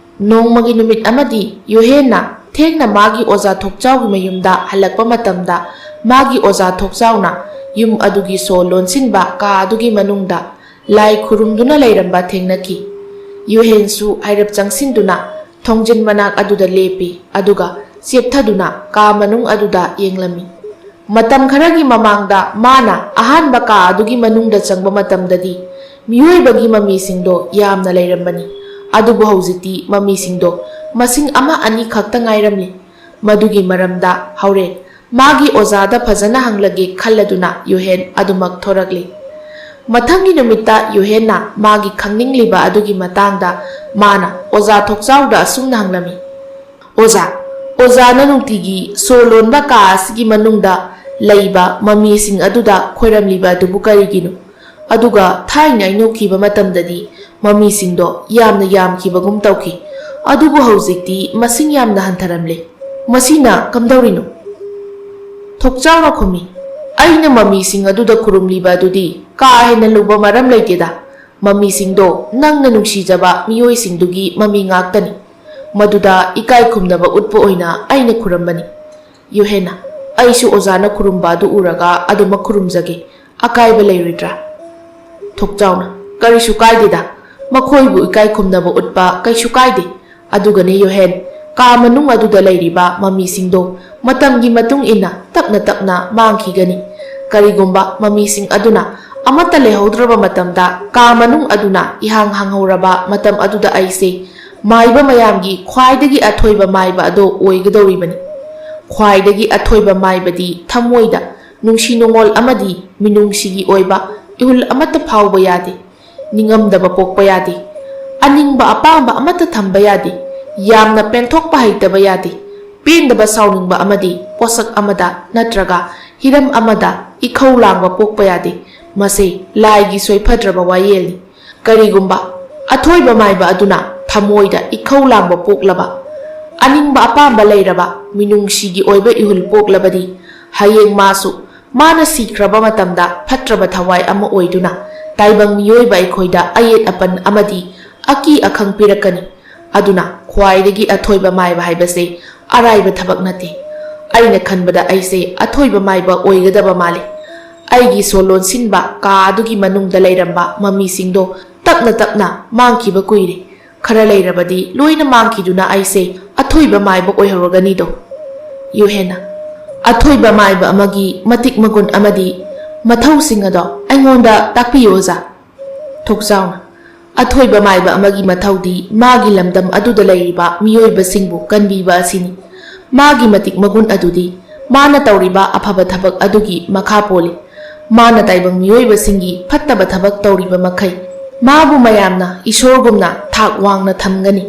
ꯅꯣꯡꯃꯒꯤ ꯅꯨꯃꯤꯠ ꯑꯃꯗꯤ ꯌꯨꯍꯦꯟꯅ ꯊꯦꯡꯅ ꯃꯥꯒꯤ ꯑꯣꯖꯥ ꯊꯣꯛꯆꯥꯎꯒꯤ ꯃꯌꯨꯝꯗ ꯍꯜꯂꯛꯄ ꯃꯇꯝꯗ ꯃꯥꯒꯤ ꯑꯣꯖꯥ ꯊꯣꯛꯆꯥꯎꯅ ꯌꯨꯝ ꯑꯗꯨꯒꯤ ꯁꯣ ꯂꯣꯟꯁꯤꯟꯕ ꯀꯥ ꯑꯗꯨꯒꯤ ꯃꯅꯨꯡꯗ ꯂꯥꯏ ꯈꯨꯔꯨꯝꯗꯨꯅ ꯂꯩꯔꯝꯕ ꯊꯦꯡꯅꯈꯤ꯫ ꯌꯨꯍꯦꯟꯁꯨ ꯍꯥꯏꯔꯞ ꯆꯪꯁꯤꯟꯗꯨꯅ ꯊꯣꯡꯖꯤꯟ ꯃꯅꯥꯛ ꯑꯗꯨꯗ ꯂꯦꯞꯄꯤ, ꯑꯗꯨꯒ ꯆꯦꯞꯊꯗꯨꯅ ꯀꯥ ꯃꯅꯨꯡ ꯑꯗꯨꯗ ꯌꯦꯡꯂꯝꯃꯤ꯫ ꯃꯇꯝ ꯈꯔꯒꯤ ꯃꯃꯥꯡꯗ ꯃꯥꯅ ꯑꯍꯥꯟꯕ ꯀꯥ ꯑꯗꯨꯒꯤ ꯃꯅꯨꯡꯗ ꯆꯪꯕ ꯃꯇꯝꯗꯗꯤ ꯃꯤꯑꯣꯏꯕꯒꯤ ꯃꯃꯤꯁꯤꯡꯗꯣ ꯌꯥꯝꯅ ꯂꯩꯔꯝꯕꯅꯤ꯫ ꯑꯗꯨꯕꯨ ꯍꯧꯖꯤꯛꯇꯤ ꯃꯃꯤꯁꯤꯡꯗꯣ ꯃꯁꯤꯡ ꯑꯃ ꯑꯅꯤ ꯈꯛꯇ ꯉꯥꯏꯔꯝꯂꯤ꯫ ꯃꯗꯨꯒꯤ ꯃꯔꯝꯗ ꯍꯣꯔꯦꯟ ꯃꯥꯒꯤ ꯑꯣꯖꯥꯗ ꯐꯖꯅ ꯍꯪꯂꯒꯦ ꯈꯜꯂꯗꯨꯅ ꯌꯨꯍꯦꯟ ꯑꯗꯨꯃꯛ ꯊꯣꯔꯛꯂꯤ꯫ ꯃꯊꯪꯒꯤ ꯅꯨꯃꯤꯠꯇ ꯌꯨꯍꯦꯟꯅ ꯃꯥꯒꯤ ꯈꯪꯅꯤꯡꯂꯤꯕ ꯑꯗꯨꯒꯤ ꯃꯇꯥꯡꯗ ꯃꯥꯅ ꯑꯣꯖꯥ ꯊꯣꯛꯆꯥꯎꯗ ꯑꯁꯨꯝꯅ ꯍꯪꯂꯝꯃꯤ, "ꯑꯣꯖꯥ, ꯑꯣꯖꯥꯅ ꯅꯨꯡꯇꯤꯒꯤ ꯁꯣ ꯂꯣꯟꯕ ꯀꯥ ꯑꯁꯤꯒꯤ ꯃꯅꯨꯡꯗ ꯂꯩꯕ ꯃꯃꯤꯁꯤꯡ ꯑꯗꯨꯗ ꯈꯣꯏꯔꯝꯂꯤꯕ ꯑꯗꯨꯕꯨ ꯀꯔꯤꯒꯤꯅꯣ? ꯑꯗꯨꯒ ꯊꯥꯏꯅ ꯑꯩꯅ ꯎꯈꯤꯕ ꯃꯇꯝꯗꯗꯤ ꯃꯃꯤꯁꯤꯡꯗꯣ ꯌꯥꯝꯅ ꯌꯥꯝꯈꯤꯕꯒꯨꯝ ꯇꯧꯈꯤ, ꯑꯗꯨꯕꯨ ꯍꯧꯖꯤꯛꯇꯤ ꯃꯁꯤꯡ ꯌꯥꯝꯅ ꯍꯟꯊꯔꯝꯂꯦ꯫ ꯃꯁꯤꯅ ꯀꯝꯗꯧꯔꯤꯅꯣ?" ꯊꯣꯛꯆꯥꯎꯅ ꯈꯨꯝꯃꯤ, "ꯑꯩꯅ ꯃꯃꯤꯁꯤꯡ ꯑꯗꯨꯗ ꯈꯨꯔꯨꯝꯂꯤꯕ ꯑꯗꯨꯗꯤ ꯀꯥ ꯍꯦꯟꯅ ꯂꯨꯕ ꯃꯔꯝ ꯂꯩꯇꯦꯗ꯫ ꯃꯃꯤꯁꯤꯡꯗꯣ ꯅꯪꯅ ꯅꯨꯡꯁꯤꯖꯕ ꯃꯤꯑꯣꯏꯁꯤꯡꯗꯨꯒꯤ ꯃꯃꯤ ꯉꯥꯛꯇꯅꯤ꯫ ꯃꯗꯨꯗ ꯏꯀꯥꯏ ꯈꯨꯝꯅꯕ ꯎꯠꯄ ꯑꯣꯏꯅ ꯑꯩꯅ ꯈꯨꯔꯝꯕꯅꯤ꯫ ꯌꯨꯍꯦꯟꯅ, ꯑꯩꯁꯨ ꯑꯣꯖꯥꯅ ꯈꯨꯔꯨꯝꯕ ꯑꯗꯨ ꯎꯔꯒ ꯑꯗꯨꯃꯛ ꯈꯨꯔꯨꯝꯖꯒꯦ꯫ ꯑꯀꯥꯏꯕ ꯂꯩꯔꯣꯏꯗ꯭ꯔꯥ? ꯊꯣꯛꯆꯥꯎꯅ, ꯀꯔꯤꯁꯨ ꯀꯥꯏꯗꯦꯗ꯫ ꯃꯈꯣꯏꯕꯨ ꯏꯀꯥꯏ ꯈꯨꯝꯅꯕ ꯎꯠꯄ ꯀꯩꯁꯨ ꯀꯥꯏꯗꯦ꯫ ꯑꯗꯨꯒꯅꯦ ꯌꯨꯍꯦꯟ, ꯀꯥ ꯃꯅꯨꯡ ꯑꯗꯨꯗ ꯂꯩꯔꯤꯕ ꯃꯃꯤꯁꯤꯡꯗꯣ ꯃꯇꯝꯒꯤ ꯃꯇꯨꯡ ꯏꯟꯅ ꯇꯞꯅ ꯇꯞꯅ ꯃꯥꯡꯈꯤꯒꯅꯤ꯫ ꯀꯔꯤꯒꯨꯝꯕ ꯃꯃꯤꯁꯤꯡ ꯑꯗꯨꯅ ꯑꯃꯠꯇ ꯂꯩꯍꯧꯗ꯭ꯔꯕ ꯃꯇꯝꯗ, ꯀꯥ ꯃꯅꯨꯡ ꯑꯗꯨꯅ ꯏꯍꯥꯡ ꯍꯥꯡꯍꯧꯔꯕ ꯃꯇꯝ ꯑꯗꯨꯗ ꯑꯩꯁꯦ ꯃꯥꯏꯕ ꯃꯌꯥꯝꯒꯤ ꯈ꯭ꯋꯥꯏꯗꯒꯤ ꯑꯊꯣꯏꯕ ꯃꯥꯏꯕ ꯑꯗꯣ ꯑꯣꯏꯒꯗꯧꯔꯤꯕꯅꯤ꯫ ꯈ꯭ꯋꯥꯏꯗꯒꯤ ꯑꯊꯣꯏꯕ ꯃꯥꯏꯕꯗꯤ ꯊꯃꯣꯏꯗ ꯅꯨꯡꯁꯤ ꯅꯨꯡꯉꯣꯜ ꯑꯃꯗꯤ ꯃꯤꯅꯨꯡꯁꯤꯒꯤ ꯑꯣꯏꯕ ꯏꯍꯨꯜ ꯑꯃꯠꯇ ꯐꯥꯎꯕ ꯌꯥꯗꯦ꯫ ꯅꯤꯡꯉꯝꯗꯕ ꯄꯣꯛꯄ ꯌꯥꯗꯦ꯫ ꯑꯅꯤꯡꯕ ꯑꯄꯥꯝꯕ ꯑꯃꯠꯇ ꯊꯝꯕ ꯌꯥꯗꯦ꯫ ꯌꯥꯝꯅ ꯄꯦꯟꯊꯣꯛꯄ ꯍꯩꯇꯕ ꯌꯥꯗꯦ꯫ ꯄꯦꯟꯗꯕ ꯁꯥꯎꯅꯤꯡꯕ ꯑꯃꯗꯤ ꯄꯣꯠꯁꯛ ꯑꯃꯗ ꯅꯠꯇ꯭ꯔꯒ ꯍꯤꯔꯝ ꯑꯃꯗ ꯏꯈꯧ ꯂꯥꯡꯕ ꯄꯣꯛꯄ ꯌꯥꯗꯦ꯫ ꯃꯁꯤ ꯂꯥꯏꯒꯤ ꯁꯣꯏꯐꯗ꯭ꯔꯕ ꯋꯥꯌꯦꯜꯅꯤ꯫ ꯀꯔꯤꯒꯨꯝꯕ ꯑꯊꯣꯏꯕ ꯃꯥꯏꯕ ꯑꯗꯨꯅ ꯊꯃꯣꯏꯗ ꯏꯈꯧ ꯂꯥꯡꯕ ꯄꯣꯛꯂꯕ, ꯑꯅꯤꯡꯕ ꯑꯄꯥꯝꯕ ꯂꯩꯔꯕ, ꯃꯤꯅꯨꯡꯁꯤꯒꯤ ꯑꯣꯏꯕ ꯏꯍꯨꯜ ꯄꯣꯛꯂꯕꯗꯤ, ꯍꯌꯦꯡ ꯃꯥꯁꯨ ꯃꯥꯅ ꯁꯤꯈ꯭ꯔꯕ ꯃꯇꯝꯗ ꯐꯠꯇ꯭ꯔꯕ ꯊꯋꯥꯏ ꯑꯃ ꯑꯣꯏꯗꯨꯅ ꯇꯥꯏꯕꯪ ꯃꯤꯑꯣꯏꯕ ꯑꯩꯈꯣꯏꯗ ꯑꯌꯦꯠ ꯑꯄꯟ ꯑꯃꯗꯤ ꯑꯀꯤ ꯑꯈꯪ ꯄꯤꯔꯛꯀꯅꯤ꯫ ꯑꯗꯨꯅ ꯈ꯭ꯋꯥꯏꯗꯒꯤ ꯑꯊꯣꯏꯕ ꯃꯥꯏꯕ ꯍꯥꯏꯕꯁꯦ ꯑꯔꯥꯏꯕ ꯊꯕꯛ ꯅꯠꯇꯦ꯫ ꯑꯩꯅ ꯈꯟꯕꯗ ꯑꯩꯁꯦ ꯑꯊꯣꯏꯕ ꯃꯥꯏꯕ ꯑꯣꯏꯒꯗꯕ ꯃꯥꯜꯂꯤ꯫ ꯑꯩꯒꯤ ꯁꯣ ꯂꯣꯟꯁꯤꯟꯕ ꯀꯥ ꯑꯗꯨꯒꯤ ꯃꯅꯨꯡꯗ ꯂꯩꯔꯝꯕ ꯃꯃꯤꯁꯤꯡꯗꯣ ꯇꯞꯅ ꯇꯞꯅ ꯃꯥꯡꯈꯤꯕ ꯀꯨꯏꯔꯦ꯫ ꯈꯔ ꯂꯩꯔꯕꯗꯤ ꯂꯣꯏꯅ ꯃꯥꯡꯈꯤꯗꯨꯅ ꯑꯩꯁꯦ ꯑꯊꯣꯏꯕ ꯃꯥꯏꯕ ꯑꯣꯏꯍꯧꯔꯒꯅꯤꯗꯣ꯫ ꯌꯨꯍꯦꯟꯅ, ꯑꯊꯣꯏꯕ ꯃꯥꯏꯕ ꯑꯃꯒꯤ ꯃꯇꯤꯛ ꯃꯒꯨꯟ ꯑꯃꯗꯤ ꯃꯊꯧꯁꯤꯡ ꯑꯗꯣ ꯑꯩꯉꯣꯟꯗ ꯇꯥꯛꯄꯤꯌꯨ, ꯑꯣꯖꯥ꯫ ꯊꯣꯛꯆꯥꯎꯅ, ꯑꯊꯣꯏꯕ ꯃꯥꯏꯕ ꯑꯃꯒꯤ ꯃꯊꯧꯗꯤ ꯃꯥꯒꯤ ꯂꯝꯗꯝ ꯑꯗꯨꯗ ꯂꯩꯔꯤꯕ ꯃꯤꯑꯣꯏꯕꯁꯤꯡꯕꯨ ꯀꯟꯕꯤꯕ ꯑꯁꯤꯅꯤ꯫ ꯃꯥꯒꯤ ꯃꯇꯤꯛ ꯃꯒꯨꯟ ꯑꯗꯨꯗꯤ ꯃꯥꯅ ꯇꯧꯔꯤꯕ ꯑꯐꯕ ꯊꯕꯛ ꯑꯗꯨꯒꯤ ꯃꯈꯥ ꯄꯣꯜꯂꯤ꯫ ꯃꯥꯅ ꯇꯥꯏꯕꯪ ꯃꯤꯑꯣꯏꯕꯁꯤꯡꯒꯤ ꯐꯠꯇꯕ ꯊꯕꯛ ꯇꯧꯔꯤꯕ ꯃꯈꯩ, ꯃꯥꯕꯨ ꯃꯌꯥꯝꯅ ꯏꯁꯣꯔꯒꯨꯝꯅ ꯊꯥꯛ ꯋꯥꯡꯅ ꯊꯝꯒꯅꯤ꯫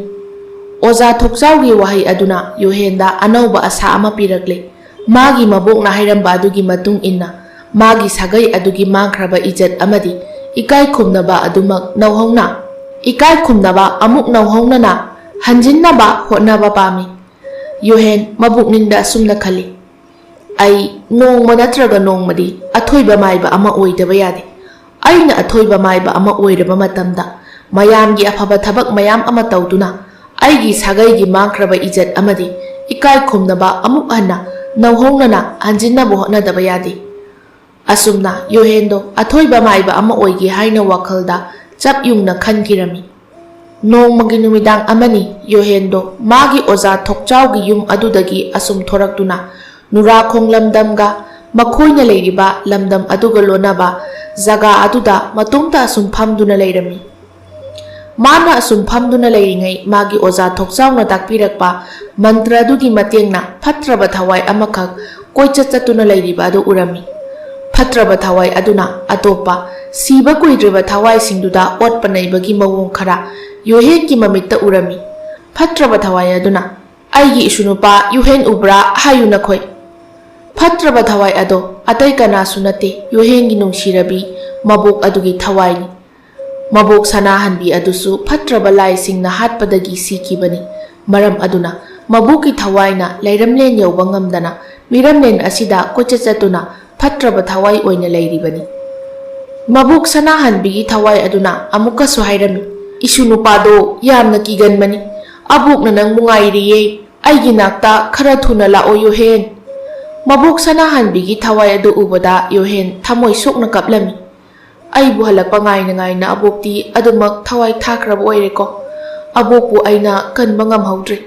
ꯑꯣꯖꯥ ꯊꯣꯛꯆꯥꯎꯒꯤ ꯋꯥꯍꯩ ꯑꯗꯨꯅ ꯌꯨꯍꯦꯟꯗ ꯑꯅꯧꯕ ꯑꯁꯥ ꯑꯃ ꯄꯤꯔꯛꯂꯦ꯫ ꯃꯥꯒꯤ ꯃꯕꯣꯛꯅ ꯍꯥꯏꯔꯝꯕ ꯑꯗꯨꯒꯤ ꯃꯇꯨꯡ ꯏꯟꯅ, ꯃꯥꯒꯤ ꯁꯥꯒꯩ ꯑꯗꯨꯒꯤ ꯃꯥꯡꯈ꯭ꯔꯕ ꯏꯖꯠ ꯑꯃꯗꯤ ꯏꯀꯥꯏ ꯈꯨꯝꯅꯕ ꯑꯗꯨꯃꯛ ꯅꯧꯍꯧꯅ, ꯏꯀꯥꯏ ꯈꯨꯝꯅꯕ ꯑꯃꯨꯛ ꯅꯧꯍꯧꯅꯅ ꯍꯟꯖꯤꯟꯅꯕ ꯍꯣꯠꯅꯕ ꯄꯥꯝꯃꯤ꯫ ꯌꯨꯍꯦꯟ ꯃꯕꯨꯛꯅꯤꯡꯗ ꯑꯁꯨꯝꯅ ꯈꯜꯂꯤ, "ꯑꯩ ꯅꯣꯡꯃ ꯅꯠꯇ꯭ꯔꯒ ꯅꯣꯡꯃꯗꯤ ꯑꯊꯣꯏꯕ ꯃꯥꯏꯕ ꯑꯃ ꯑꯣꯏꯗꯕ ꯌꯥꯗꯦ꯫ ꯑꯩꯅ ꯑꯊꯣꯏꯕ ꯃꯥꯏꯕ ꯑꯃ ꯑꯣꯏꯔꯕ ꯃꯇꯝꯗ ꯃꯌꯥꯝꯒꯤ ꯑꯐꯕ ꯊꯕꯛ ꯃꯌꯥꯝ ꯑꯃ ꯇꯧꯗꯨꯅ ꯑꯩꯒꯤ ꯁꯥꯒꯩꯒꯤ ꯃꯥꯡꯈ꯭ꯔꯕ ꯏꯖꯠ ꯑꯃꯗꯤ ꯏꯀꯥꯏ ꯈꯨꯝꯅꯕ ꯑꯃꯨꯛ ꯍꯟꯅ ꯅꯧꯍꯧꯅꯅ ꯍꯟꯖꯤꯟꯅꯕ ꯍꯣꯠꯅꯗꯕ ꯌꯥꯗꯦ꯫ ꯑꯁꯨꯝꯅ ꯌꯣꯍꯦꯟꯗꯣ ꯑꯊꯣꯏꯕ ꯃꯥꯏꯕ ꯑꯃ ꯑꯣꯏꯒꯦ ꯍꯥꯏꯅ ꯋꯥꯈꯜꯗ ꯆꯞ ꯌꯨꯡꯅ ꯈꯟꯈꯤꯔꯝꯃꯤ꯫ ꯅꯣꯡꯃꯒꯤ ꯅꯨꯃꯤꯗꯥꯡ ꯑꯃꯅꯤ, ꯌꯣꯍꯦꯟꯗꯣ ꯃꯥꯒꯤ ꯑꯣꯖꯥ ꯊꯣꯛꯆꯥꯎꯒꯤ ꯌꯨꯝ ꯑꯗꯨꯗꯒꯤ ꯑꯁꯨꯝ ꯊꯣꯔꯛꯇꯨꯅ ꯅꯨꯔꯥꯈꯣꯡ ꯂꯝꯗꯝꯒ ꯃꯈꯣꯏꯅ ꯂꯩꯔꯤꯕ ꯂꯝꯗꯝ ꯑꯗꯨꯒ ꯂꯣꯟꯅꯕ ꯖꯒꯥ ꯑꯗꯨꯗ ꯃꯇꯣꯝꯇ ꯑꯁꯨꯝ ꯐꯝꯗꯨꯅ ꯂꯩꯔꯝꯃꯤ꯫ ꯃꯥꯅ ꯑꯁꯨꯝ ꯐꯝꯗꯨꯅ ꯂꯩꯔꯤꯉꯩ ꯃꯥꯒꯤ ꯑꯣꯖꯥ ꯊꯣꯛꯆꯥꯎꯅ ꯇꯥꯛꯄꯤꯔꯛꯄ ꯃꯟꯇ꯭ꯔ ꯑꯗꯨꯒꯤ ꯃꯇꯦꯡꯅ ꯐꯠꯇ꯭ꯔꯕ ꯊꯋꯥꯏ ꯑꯃꯈꯛ ꯀꯣꯏꯆꯠ ꯆꯠꯇꯨꯅ ꯂꯩꯔꯤꯕ ꯑꯗꯨ ꯎꯔꯝꯃꯤ꯫ ꯐꯠꯇ꯭ꯔꯕ ꯊꯋꯥꯏ ꯑꯗꯨꯅ ꯑꯇꯣꯞꯄ ꯁꯤꯕ ꯀꯨꯏꯗ꯭ꯔꯤꯕ ꯊꯋꯥꯏꯁꯤꯡꯗꯨꯗ ꯑꯣꯠꯄ ꯅꯩꯕꯒꯤ ꯃꯑꯣꯡ ꯈꯔ ꯌꯣꯍꯦꯟꯒꯤ ꯃꯃꯤꯠꯇ ꯎꯔꯝꯃꯤ꯫ ꯐꯠꯇ꯭ꯔꯕ ꯊꯋꯥꯏ ꯑꯗꯨꯅ, "ꯑꯩꯒꯤ ꯏꯁꯨ ꯅꯨꯄꯥ ꯌꯣꯍꯦꯟ ꯎꯕ꯭ꯔꯥ ꯍꯥꯏꯌꯨ ꯅꯈꯣꯏ꯫" ꯐꯠꯇ꯭ꯔꯕ ꯊꯋꯥꯏ ꯑꯗꯣ ꯑꯇꯩ ꯀꯅꯥꯁꯨ ꯅꯠꯇꯦ, ꯌꯣꯍꯦꯟꯒꯤ ꯅꯨꯡꯁꯤꯔꯕꯤ ꯃꯕꯣꯛ ꯑꯗꯨꯒꯤ ꯊꯋꯥꯏꯅꯤ꯫ ꯃꯕꯣꯛ ꯁꯅꯥꯍꯟꯕꯤ ꯑꯗꯨꯁꯨ ꯐꯠꯇ꯭ꯔꯕ ꯂꯥꯏꯁꯤꯡꯅ ꯍꯥꯠꯄꯗꯒꯤ ꯁꯤꯈꯤꯕꯅꯤ꯫ ꯃꯔꯝ ꯑꯗꯨꯅ ꯃꯕꯣꯛꯀꯤ ꯊꯋꯥꯏꯅ ꯂꯩꯔꯝꯂꯦꯟ ꯌꯧꯕ ꯉꯝꯗꯅ ꯃꯤꯔꯝꯂꯦꯟ ꯑꯁꯤꯗ ꯀꯣꯏꯆꯠ ꯆꯠꯇꯨꯅ ꯐꯠꯇ꯭ꯔꯕ ꯊꯋꯥꯏ ꯑꯣꯏꯅ ꯂꯩꯔꯤꯕꯅꯤ꯫ ꯃꯕꯣꯛ ꯁꯅꯥꯍꯟꯕꯤꯒꯤ ꯊꯋꯥꯏ ꯑꯗꯨꯅ ꯑꯃꯨꯛꯀꯁꯨ ꯍꯥꯏꯔꯝꯃꯤ, "ꯏꯁꯨ ꯅꯨꯄꯥꯗꯣ ꯌꯥꯝꯅ ꯀꯤꯒꯟꯕꯅꯤ꯫ ꯑꯕꯣꯛꯅ ꯅꯪꯕꯨ ꯉꯥꯏꯔꯤꯌꯦ꯫ ꯑꯩꯒꯤ ꯅꯥꯛꯇ ꯈꯔ ꯊꯨꯅ ꯂꯥꯛꯑꯣ ꯌꯣꯍꯦꯟ꯫" ꯃꯕꯣꯛ ꯁꯅꯥꯍꯟꯕꯤꯒꯤ ꯊꯋꯥꯏ ꯑꯗꯨ ꯎꯕꯗ ꯌꯣꯍꯦꯟ ꯊꯃꯣꯏ ꯁꯣꯛꯅ ꯀꯞꯂꯝꯃꯤ꯫ "ꯑꯩꯕꯨ ꯍꯜꯂꯛꯄ ꯉꯥꯏꯅ ꯉꯥꯏꯅ ꯑꯕꯣꯛꯇꯤ ꯑꯗꯨꯃꯛ ꯊꯋꯥꯏ ꯊꯥꯈ꯭ꯔꯕ ꯑꯣꯏꯔꯦꯀꯣ꯫ ꯑꯕꯣꯛꯄꯨ ꯑꯩꯅ ꯀꯟꯕ ꯉꯝꯍꯧꯗ꯭ꯔꯦ꯫"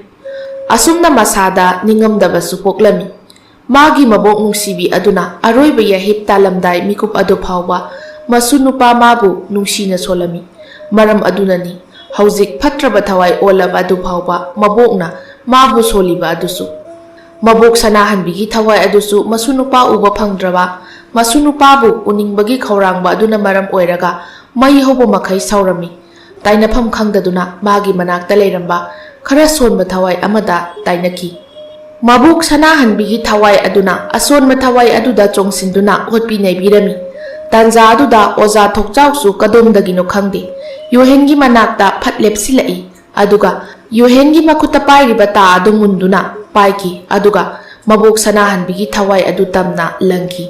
ꯑꯁꯨꯝꯅ ꯃꯁꯥꯗ ꯅꯤꯡꯉꯝꯗꯕꯁꯨ ꯄꯣꯛꯂꯝꯃꯤ꯫ ꯃꯥꯒꯤ ꯃꯕꯣꯛ ꯅꯨꯡꯁꯤꯕꯤ ꯑꯗꯨꯅ ꯑꯔꯣꯏꯕ ꯌꯥꯍꯤꯞ ꯇꯥꯂꯝꯗꯥꯏ ꯃꯤꯀꯨꯞ ꯑꯗꯨ ꯐꯥꯎꯕ ꯃꯁꯨ ꯅꯨꯄꯥ ꯃꯥꯕꯨ ꯅꯨꯡꯁꯤꯅ ꯁꯣꯜꯂꯝꯃꯤ꯫ ꯃꯔꯝ ꯑꯗꯨꯅꯅꯤ ꯍꯧꯖꯤꯛ ꯐꯠꯇ꯭ꯔꯕ ꯊꯋꯥꯏ ꯑꯣꯜꯂꯕ ꯑꯗꯨ ꯐꯥꯎꯕ ꯃꯕꯣꯛꯅ ꯃꯥꯕꯨ ꯁꯣꯜꯂꯤꯕ ꯑꯗꯨꯁꯨ꯫ ꯃꯕꯣꯛ ꯁꯅꯥꯍꯟꯕꯤꯒꯤ ꯊꯋꯥꯏ ꯑꯗꯨꯁꯨ ꯃꯁꯨ ꯅꯨꯄꯥ ꯎꯕ ꯐꯪꯗ꯭ꯔꯕ, ꯃꯁꯨ ꯅꯨꯄꯥꯕꯨ ꯎꯅꯤꯡꯕꯒꯤ ꯈꯧꯔꯥꯡꯕ ꯑꯗꯨꯅ ꯃꯔꯝ ꯑꯣꯏꯔꯒ ꯃꯩ ꯍꯧꯕ ꯃꯈꯩ ꯁꯧꯔꯝꯃꯤ꯫ ꯇꯥꯏꯅꯐꯝ ꯈꯪꯗꯗꯨꯅ ꯃꯥꯒꯤ ꯃꯅꯥꯛꯇ ꯂꯩꯔꯝꯕ ꯈꯔ ꯁꯣꯟꯕ ꯊꯋꯥꯏ ꯑꯃꯗ ꯇꯥꯏꯅꯈꯤ꯫ ꯃꯕꯣꯛ ꯁꯅꯥꯍꯟꯕꯤꯒꯤ ꯊꯋꯥꯏ ꯑꯗꯨꯅ ꯑꯁꯣꯟꯕ ꯊꯋꯥꯏ ꯑꯗꯨꯗ ꯆꯣꯡꯁꯤꯟꯗꯨꯅ ꯍꯣꯠꯄꯤ ꯅꯩꯕꯤꯔꯝꯃꯤ꯫ ꯇꯥꯟꯖꯥ ꯑꯗꯨꯗ ꯑꯣꯖꯥ ꯊꯣꯛꯆꯥꯎꯁꯨ ꯀꯗꯣꯝꯗꯒꯤꯅꯣ ꯈꯪꯗꯦ, ꯌꯣꯍꯦꯟꯒꯤ ꯃꯅꯥꯛꯇ ꯐꯠ ꯂꯦꯞꯁꯤꯜꯂꯛꯏ꯫ ꯑꯗꯨꯒ ꯌꯣꯍꯦꯟꯒꯤ ꯃꯈꯨꯠꯇ ꯄꯥꯏꯔꯤꯕ ꯇꯥ ꯑꯗꯨ ꯃꯨꯟꯗꯨꯅ ꯄꯥꯏꯈꯤ꯫ ꯑꯗꯨꯒ ꯃꯕꯣꯛ ꯁꯅꯥꯍꯟꯕꯤꯒꯤ ꯊꯋꯥꯏ ꯑꯗꯨ ꯇꯝꯅ ꯂꯪꯈꯤ꯫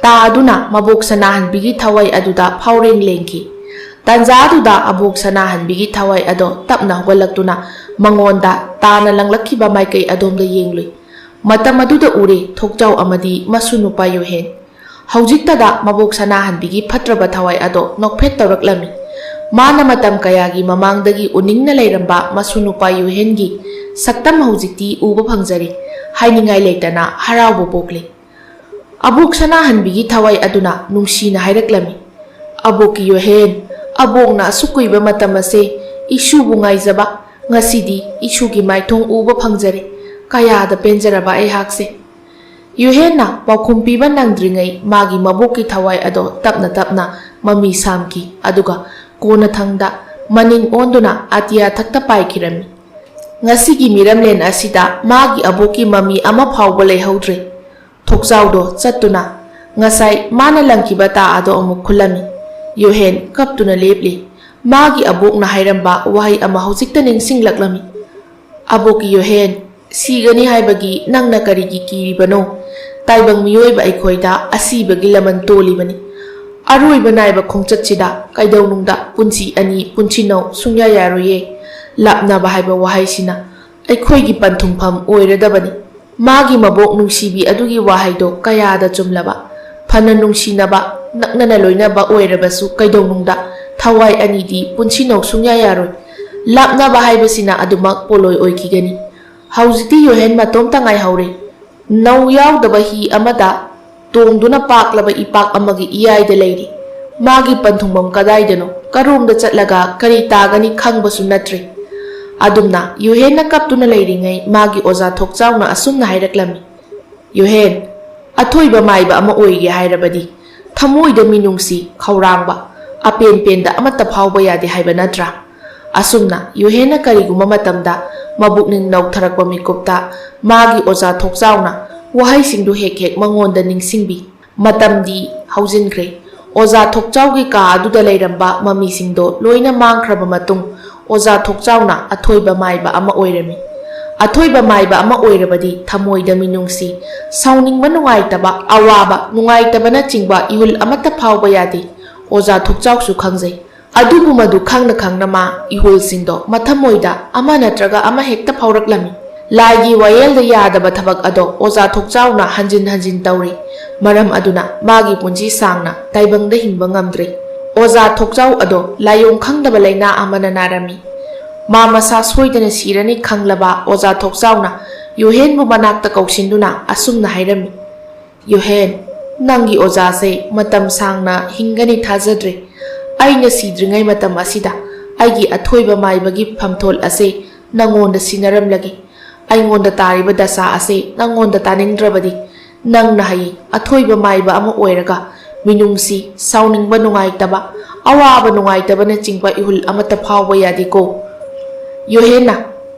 ꯇꯥꯗꯨꯅ ꯃꯕꯣꯛ ꯁꯅꯥꯍꯟꯕꯤꯒꯤ ꯊꯋꯥꯏ ꯑꯗꯨꯗ ꯐꯥꯎꯔꯦꯡ ꯂꯦꯡꯈꯤ꯫ ꯇꯥꯟꯖꯥꯗꯨꯗ ꯑꯕꯣꯛ ꯁꯅꯥꯍꯟꯕꯤꯒꯤ ꯊꯋꯥꯏ ꯑꯗꯣ ꯇꯞꯅ ꯍꯧꯒꯠꯂꯛꯇꯨꯅ ꯃꯉꯣꯟꯗ ꯇꯥꯅ ꯂꯪꯂꯛꯈꯤꯕ ꯃꯥꯏꯀꯩ ꯑꯗꯣꯝꯗ ꯌꯦꯡꯂꯨꯏ꯫ ꯃꯇꯝ ꯑꯗꯨꯗ ꯎꯔꯦ ꯊꯣꯛꯆꯥꯎ ꯑꯃꯗꯤ ꯃꯁꯨ ꯅꯨꯄꯥ ꯌꯨꯍꯦꯟ꯫ ꯍꯧꯖꯤꯛꯇꯗ ꯃꯕꯣꯛ ꯁꯅꯥꯍꯟꯕꯤꯒꯤ ꯐꯠꯇ꯭ꯔꯕ ꯊꯋꯥꯏ ꯑꯗꯣ ꯅꯣꯛꯐꯦꯠ ꯇꯧꯔꯛꯂꯝꯃꯤ꯫ ꯃꯥꯅ ꯃꯇꯝ ꯀꯌꯥꯒꯤ ꯃꯃꯥꯡꯗꯒꯤ ꯎꯅꯤꯡꯅ ꯂꯩꯔꯝꯕ ꯃꯁꯨ ꯅꯨꯄꯥ ꯌꯨꯍꯦꯟꯒꯤ ꯁꯛꯇꯝ ꯍꯧꯖꯤꯛꯇꯤ ꯎꯕ ꯐꯪꯖꯔꯦ꯫ ꯍꯥꯏꯅꯤꯡꯉꯥꯏ ꯂꯩꯇꯅ ꯍꯔꯥꯎꯕ ꯄꯣꯛꯂꯦ꯫ ꯑꯕꯣꯛ ꯁꯅꯥꯍꯟꯕꯤꯒꯤ ꯊꯋꯥꯏ ꯑꯗꯨꯅ ꯅꯨꯡꯁꯤꯅ ꯍꯥꯏꯔꯛꯂꯝꯃꯤ, "ꯑꯕꯣꯛꯀꯤ ꯌꯨꯍꯦꯟ, ꯑꯕꯣꯛꯅ ꯑꯁꯨꯛ ꯀꯨꯏꯕ ꯃꯇꯝ ꯑꯁꯦ ꯏꯁꯨꯕꯨ ꯉꯥꯏꯖꯕ, ꯉꯁꯤꯗꯤ ꯏꯁꯨꯒꯤ ꯃꯥꯏꯊꯣꯡ ꯎꯕ ꯐꯪꯖꯔꯦ꯫ ꯀꯌꯥꯗ ꯄꯦꯟꯖꯔꯕ ꯑꯩꯍꯥꯛꯁꯦ!" ꯌꯨꯍꯦꯟꯅ ꯄꯥꯎꯈꯨꯝ ꯄꯤꯕ ꯅꯪꯗ꯭ꯔꯤꯉꯩ ꯃꯥꯒꯤ ꯃꯕꯣꯛꯀꯤ ꯊꯋꯥꯏ ꯑꯗꯣ ꯇꯞꯅ ꯇꯞꯅ ꯃꯃꯤ ꯁꯥꯝꯈꯤ, ꯑꯗꯨꯒ ꯀꯣꯟꯅꯊꯪꯗ ꯃꯅꯤꯡ ꯑꯣꯟꯗꯨꯅ ꯑꯇꯤꯌꯥ ꯊꯛꯇ ꯄꯥꯏꯈꯤꯔꯝꯃꯤ꯫ ꯉꯁꯤꯒꯤ ꯃꯤꯔꯝꯂꯦꯟ ꯑꯁꯤꯗ ꯃꯥꯒꯤ ꯑꯕꯣꯛꯀꯤ ꯃꯃꯤ ꯑꯃ ꯐꯥꯎꯕ ꯂꯩꯍꯧꯗ꯭ꯔꯦ꯫ ꯊꯣꯛꯆꯥꯎꯗꯣ ꯆꯠꯇꯨꯅ ꯉꯁꯥꯏ ꯃꯥꯅ ꯂꯪꯈꯤꯕ ꯇꯥ ꯑꯗꯣ ꯑꯃꯨꯛ ꯈꯨꯜꯂꯝꯃꯤ꯫ ꯌꯨꯍꯦꯟ ꯀꯞꯇꯨꯅ ꯂꯦꯞꯂꯤ꯫ ꯃꯥꯒꯤ ꯑꯕꯣꯛꯅ ꯍꯥꯏꯔꯝꯕ ꯋꯥꯍꯩ ꯑꯃ ꯍꯧꯖꯤꯛꯇ ꯅꯤꯡꯁꯤꯡꯂꯛꯂꯝꯃꯤ꯫ "ꯑꯕꯣꯛꯀꯤ ꯌꯨꯍꯦꯟ, ꯁꯤꯒꯅꯤ ꯍꯥꯏꯕꯒꯤ ꯅꯪꯅ ꯀꯔꯤꯒꯤ ꯀꯤꯔꯤꯕꯅꯣ? ꯇꯥꯏꯕꯪ ꯃꯤꯑꯣꯏꯕ ꯑꯩꯈꯣꯏꯗ ꯑꯁꯤꯕꯒꯤ ꯂꯃꯟ ꯇꯣꯜꯂꯤꯕꯅꯤ꯫ ꯑꯔꯣꯏꯕ ꯅꯥꯏꯕ ꯈꯣꯡꯆꯠꯁꯤꯗ ꯀꯩꯗꯧꯅꯨꯡꯗ ꯄꯨꯟꯁꯤ ꯑꯅꯤ ꯄꯨꯟꯁꯤꯟꯅꯧ ꯁꯨꯡꯌꯥ ꯌꯥꯔꯣꯏꯌꯦ꯫ ꯂꯥꯞꯅꯕ ꯍꯥꯏꯕ ꯋꯥꯍꯩꯁꯤꯅ ꯑꯩꯈꯣꯏꯒꯤ ꯄꯟꯊꯨꯡꯐꯝ ꯑꯣꯏꯔꯗꯕꯅꯤ꯫" ꯃꯥꯒꯤ ꯃꯕꯣꯛ ꯅꯨꯡꯁꯤꯕꯤ ꯑꯗꯨꯒꯤ ꯋꯥꯍꯩꯗꯣ ꯀꯌꯥꯗ ꯆꯨꯝꯂꯕ! ꯐꯅ ꯅꯨꯡꯁꯤꯅꯕ, ꯅꯛꯅꯅ ꯂꯣꯏꯅꯕ ꯑꯣꯏꯔꯕꯁꯨ ꯀꯩꯗꯧꯅꯨꯡꯗ ꯊꯋꯥꯏ ꯑꯅꯤꯗꯤ ꯄꯨꯟꯁꯤꯟꯅꯧ ꯁꯨꯡꯌꯥ ꯌꯥꯔꯣꯏ꯫ ꯂꯥꯞꯅꯕ ꯍꯥꯏꯕꯁꯤꯅ ꯑꯗꯨꯃꯛ ꯄꯣꯂꯣꯏ ꯑꯣꯏꯈꯤꯒꯅꯤ꯫ ꯍꯧꯖꯤꯛꯇꯤ ꯌꯨꯍꯦꯟ ꯃꯇꯣꯝꯇ ꯉꯥꯏꯍꯧꯔꯦ꯫ ꯅꯧ ꯌꯥꯎꯗꯕ ꯍꯤ ꯑꯃꯗ ꯇꯣꯡꯗꯨꯅ ꯄꯥꯛꯂꯕ ꯏꯄꯥꯛ ꯑꯃꯒꯤ ꯏꯌꯥꯏꯗ ꯂꯩꯔꯤ꯫ ꯃꯥꯒꯤ ꯄꯟꯊꯨꯡꯐꯝ ꯀꯗꯥꯏꯗꯅꯣ? ꯀꯔꯣꯝꯗ ꯆꯠꯂꯒ ꯀꯔꯤ ꯇꯥꯒꯅꯤ ꯈꯪꯕꯁꯨ ꯅꯠꯇ꯭ꯔꯦ꯫ ꯑꯗꯨꯝꯅ ꯌꯨꯍꯦꯟꯅ ꯀꯞꯇꯨꯅ ꯂꯩꯔꯤꯉꯩ ꯃꯥꯒꯤ ꯑꯣꯖꯥ ꯊꯣꯛꯆꯥꯎꯅ ꯑꯁꯨꯝꯅ ꯍꯥꯏꯔꯛꯂꯝꯃꯤ, "ꯌꯨꯍꯦꯟ, ꯑꯊꯣꯏꯕ ꯃꯥꯏꯕ ꯑꯃ ꯑꯣꯏꯒꯦ ꯍꯥꯏꯔꯕꯗꯤ ꯊꯃꯣꯏꯗ ꯃꯤꯅꯨꯡꯁꯤ, ꯈꯧꯔꯥꯡꯕ, ꯑꯄꯦꯟ ꯄꯦꯟꯗ ꯑꯃꯠꯇ ꯐꯥꯎꯕ ꯌꯥꯗꯦ ꯍꯥꯏꯕ ꯅꯠꯇ꯭ꯔꯥ?" ꯑꯁꯨꯝꯅ ꯌꯨꯍꯦꯟꯅ ꯀꯔꯤꯒꯨꯝꯕ ꯃꯇꯝꯗ ꯃꯕꯨꯛꯅꯤꯡ ꯅꯧꯊꯔꯛꯄ ꯃꯤꯀꯨꯞꯇ ꯃꯥꯒꯤ ꯑꯣꯖꯥ ꯊꯣꯛꯆꯥꯎꯅ ꯋꯥꯍꯩꯁꯤꯡꯗꯨ ꯍꯦꯛ ꯍꯦꯛ ꯃꯉꯣꯟꯗ ꯅꯤꯡꯁꯤꯡꯕꯤ꯫ ꯃꯇꯝꯗꯤ ꯍꯧꯖꯤꯟꯈ꯭ꯔꯦ꯫ ꯑꯣꯖꯥ ꯊꯣꯛꯆꯥꯎꯒꯤ ꯀꯥ ꯑꯗꯨꯗ ꯂꯩꯔꯝꯕ ꯃꯃꯤꯁꯤꯡꯗꯣ ꯂꯣꯏꯅ ꯃꯥꯡꯈ꯭ꯔꯕ ꯃꯇꯨꯡ ꯑꯣꯖꯥ ꯊꯣꯛꯆꯥꯎꯅ ꯑꯊꯣꯏꯕ ꯃꯥꯏꯕ ꯑꯃ ꯑꯣꯏꯔꯝꯃꯤ꯫ ꯑꯊꯣꯏꯕ ꯃꯥꯏꯕ ꯑꯃ ꯑꯣꯏꯔꯕꯗꯤ ꯊꯃꯣꯏꯗ ꯃꯤꯅꯨꯡꯁꯤ, ꯁꯥꯎꯅꯤꯡꯕ, ꯅꯨꯡꯉꯥꯏꯇꯕ, ꯑꯋꯥꯕ, ꯅꯨꯡꯉꯥꯏꯇꯕꯅꯆꯤꯡꯕ ꯏꯍꯨꯜ ꯑꯃꯠꯇ ꯐꯥꯎꯕ ꯌꯥꯗꯦ꯫ ꯑꯣꯖꯥ ꯊꯣꯛꯆꯥꯎꯁꯨ ꯈꯪꯖꯩ꯫ ꯑꯗꯨꯕꯨ ꯃꯗꯨ ꯈꯪꯅ ꯈꯪꯅ ꯃꯥ ꯏꯍꯨꯜꯁꯤꯡꯗꯣ ꯃꯊꯃꯣꯏꯗ ꯑꯃ ꯅꯠꯇ꯭ꯔꯒ ꯑꯃ ꯍꯦꯛꯇ ꯐꯥꯎꯔꯛꯂꯝꯃꯤ꯫ ꯂꯥꯏꯒꯤ ꯋꯥꯌꯦꯜꯗ ꯌꯥꯗꯕ ꯊꯕꯛ ꯑꯗꯣ ꯑꯣꯖꯥ ꯊꯣꯛꯆꯥꯎꯅ ꯍꯟꯖꯤꯟ ꯍꯟꯖꯤꯟ ꯇꯧꯔꯤ꯫ ꯃꯔꯝ ꯑꯗꯨꯅ ꯃꯥꯒꯤ ꯄꯨꯟꯁꯤ ꯁꯥꯡꯅ ꯇꯥꯏꯕꯪꯗ ꯍꯤꯡꯕ ꯉꯝꯗ꯭ꯔꯦ꯫ ꯑꯣꯖꯥ ꯊꯣꯛꯆꯥꯎ ꯑꯗꯣ ꯂꯥꯏꯑꯣꯡ ꯈꯪꯗꯕ ꯂꯥꯏꯅꯥ ꯑꯃꯅ ꯅꯥꯔꯝꯃꯤ꯫ ꯃꯥ ꯃꯁꯥ ꯁꯣꯏꯗꯅ ꯁꯤꯔꯅꯤ ꯈꯪꯂꯕ ꯑꯣꯖꯥ ꯊꯣꯛꯆꯥꯎꯅ ꯌꯨꯍꯦꯟꯕꯨ ꯃꯅꯥꯛꯇ ꯀꯧꯁꯤꯟꯗꯨꯅ ꯑꯁꯨꯝꯅ ꯍꯥꯏꯔꯝꯃꯤ, "ꯌꯨꯍꯦꯟ, ꯅꯪꯒꯤ ꯑꯣꯖꯥꯁꯦ ꯃꯇꯝ ꯁꯥꯡꯅ ꯍꯤꯡꯒꯅꯤ ꯊꯥꯖꯗ꯭ꯔꯦ꯫ ꯑꯩꯅ ꯁꯤꯗ꯭ꯔꯤꯉꯩ ꯃꯇꯝ ꯑꯁꯤꯗ ꯑꯩꯒꯤ ꯑꯊꯣꯏꯕ ꯃꯥꯏꯕꯒꯤ ꯐꯝꯊꯣꯜ ꯑꯁꯦ ꯅꯪꯉꯣꯟꯗ ꯁꯤꯟꯅꯔꯝꯂꯒꯦ꯫ ꯑꯩꯉꯣꯟꯗ ꯇꯥꯔꯤꯕ ꯗꯁꯥ ꯑꯁꯦ ꯅꯪꯉꯣꯟꯗ ꯇꯥꯅꯤꯡꯗ꯭ꯔꯕꯗꯤ, ꯅꯪꯅ ꯍꯌꯦꯡ ꯑꯊꯣꯏꯕ ꯃꯥꯏꯕ ꯑꯃ ꯑꯣꯏꯔꯒ ꯃꯤꯅꯨꯡꯁꯤ, ꯁꯥꯎꯅꯤꯡꯕ, ꯅꯨꯡꯉꯥꯏꯇꯕ, ꯑꯋꯥꯕ ꯅꯨꯡꯉꯥꯏꯇꯕꯅꯆꯤꯡꯕ ꯏꯍꯨꯜ ꯑꯃꯠꯇ ꯐꯥꯎꯕ ꯌꯥꯗꯦꯀꯣ?" ꯌꯨꯍꯦꯟꯅ,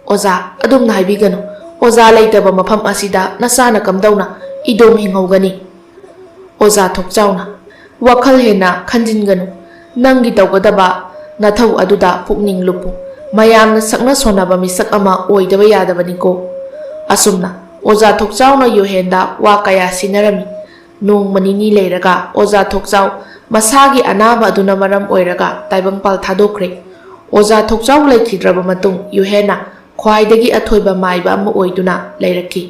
"ꯑꯣꯖꯥ, ꯑꯗꯨꯝꯅ ꯍꯥꯏꯕꯤꯒꯅꯨ꯫ ꯑꯣꯖꯥ ꯂꯩꯇꯕ ꯃꯐꯝ ꯑꯁꯤꯗ ꯅꯆꯥꯅ ꯀꯝꯗꯧꯅ ꯏꯗꯣꯝ ꯍꯤꯡꯍꯧꯒꯅꯤ?" ꯑꯣꯖꯥ ꯊꯣꯛꯆꯥꯎꯅ, "ꯋꯥꯈꯜ ꯍꯦꯟꯅ ꯈꯟꯖꯤꯟꯒꯅꯨ꯫ ꯅꯪꯒꯤ ꯇꯧꯒꯗꯕ ꯅꯊꯧ ꯑꯗꯨꯗ ꯄꯨꯛꯅꯤꯡ ꯂꯨꯞꯄꯨ꯫ ꯃꯌꯥꯝꯅ ꯁꯛꯅ ꯁꯣꯟꯅꯕ ꯃꯤꯁꯛ ꯑꯃ ꯑꯣꯏꯗꯕ ꯌꯥꯗꯕꯅꯤꯀꯣ꯫" ꯑꯁꯨꯝꯅ ꯑꯣꯖꯥ ꯊꯣꯛꯆꯥꯎꯅ ꯌꯨꯍꯦꯟꯗ ꯋꯥ ꯀꯌꯥ ꯁꯤꯟꯅꯔꯝꯃꯤ꯫ ꯅꯣꯡꯃ ꯅꯤꯅꯤ ꯂꯩꯔꯒ ꯑꯣꯖꯥ ꯊꯣꯛꯆꯥꯎ ꯃꯁꯥꯒꯤ ꯑꯅꯥꯕ ꯑꯗꯨꯅ ꯃꯔꯝ ꯑꯣꯏꯔꯒ ꯇꯥꯏꯕꯪꯄꯥꯜ ꯊꯥꯗꯣꯛꯈ꯭ꯔꯦ꯫ ꯑꯣꯖꯥ ꯊꯣꯛꯆꯥꯎ ꯂꯩꯈꯤꯗ꯭ꯔꯕ ꯃꯇꯨꯡ ꯌꯨꯍꯦꯟꯅ ꯈ꯭ꯋꯥꯏꯗꯒꯤ ꯑꯊꯣꯏꯕ ꯃꯥꯏꯕ ꯑꯃ ꯑꯣꯏꯗꯨꯅ ꯂꯩꯔꯛꯈꯤ꯫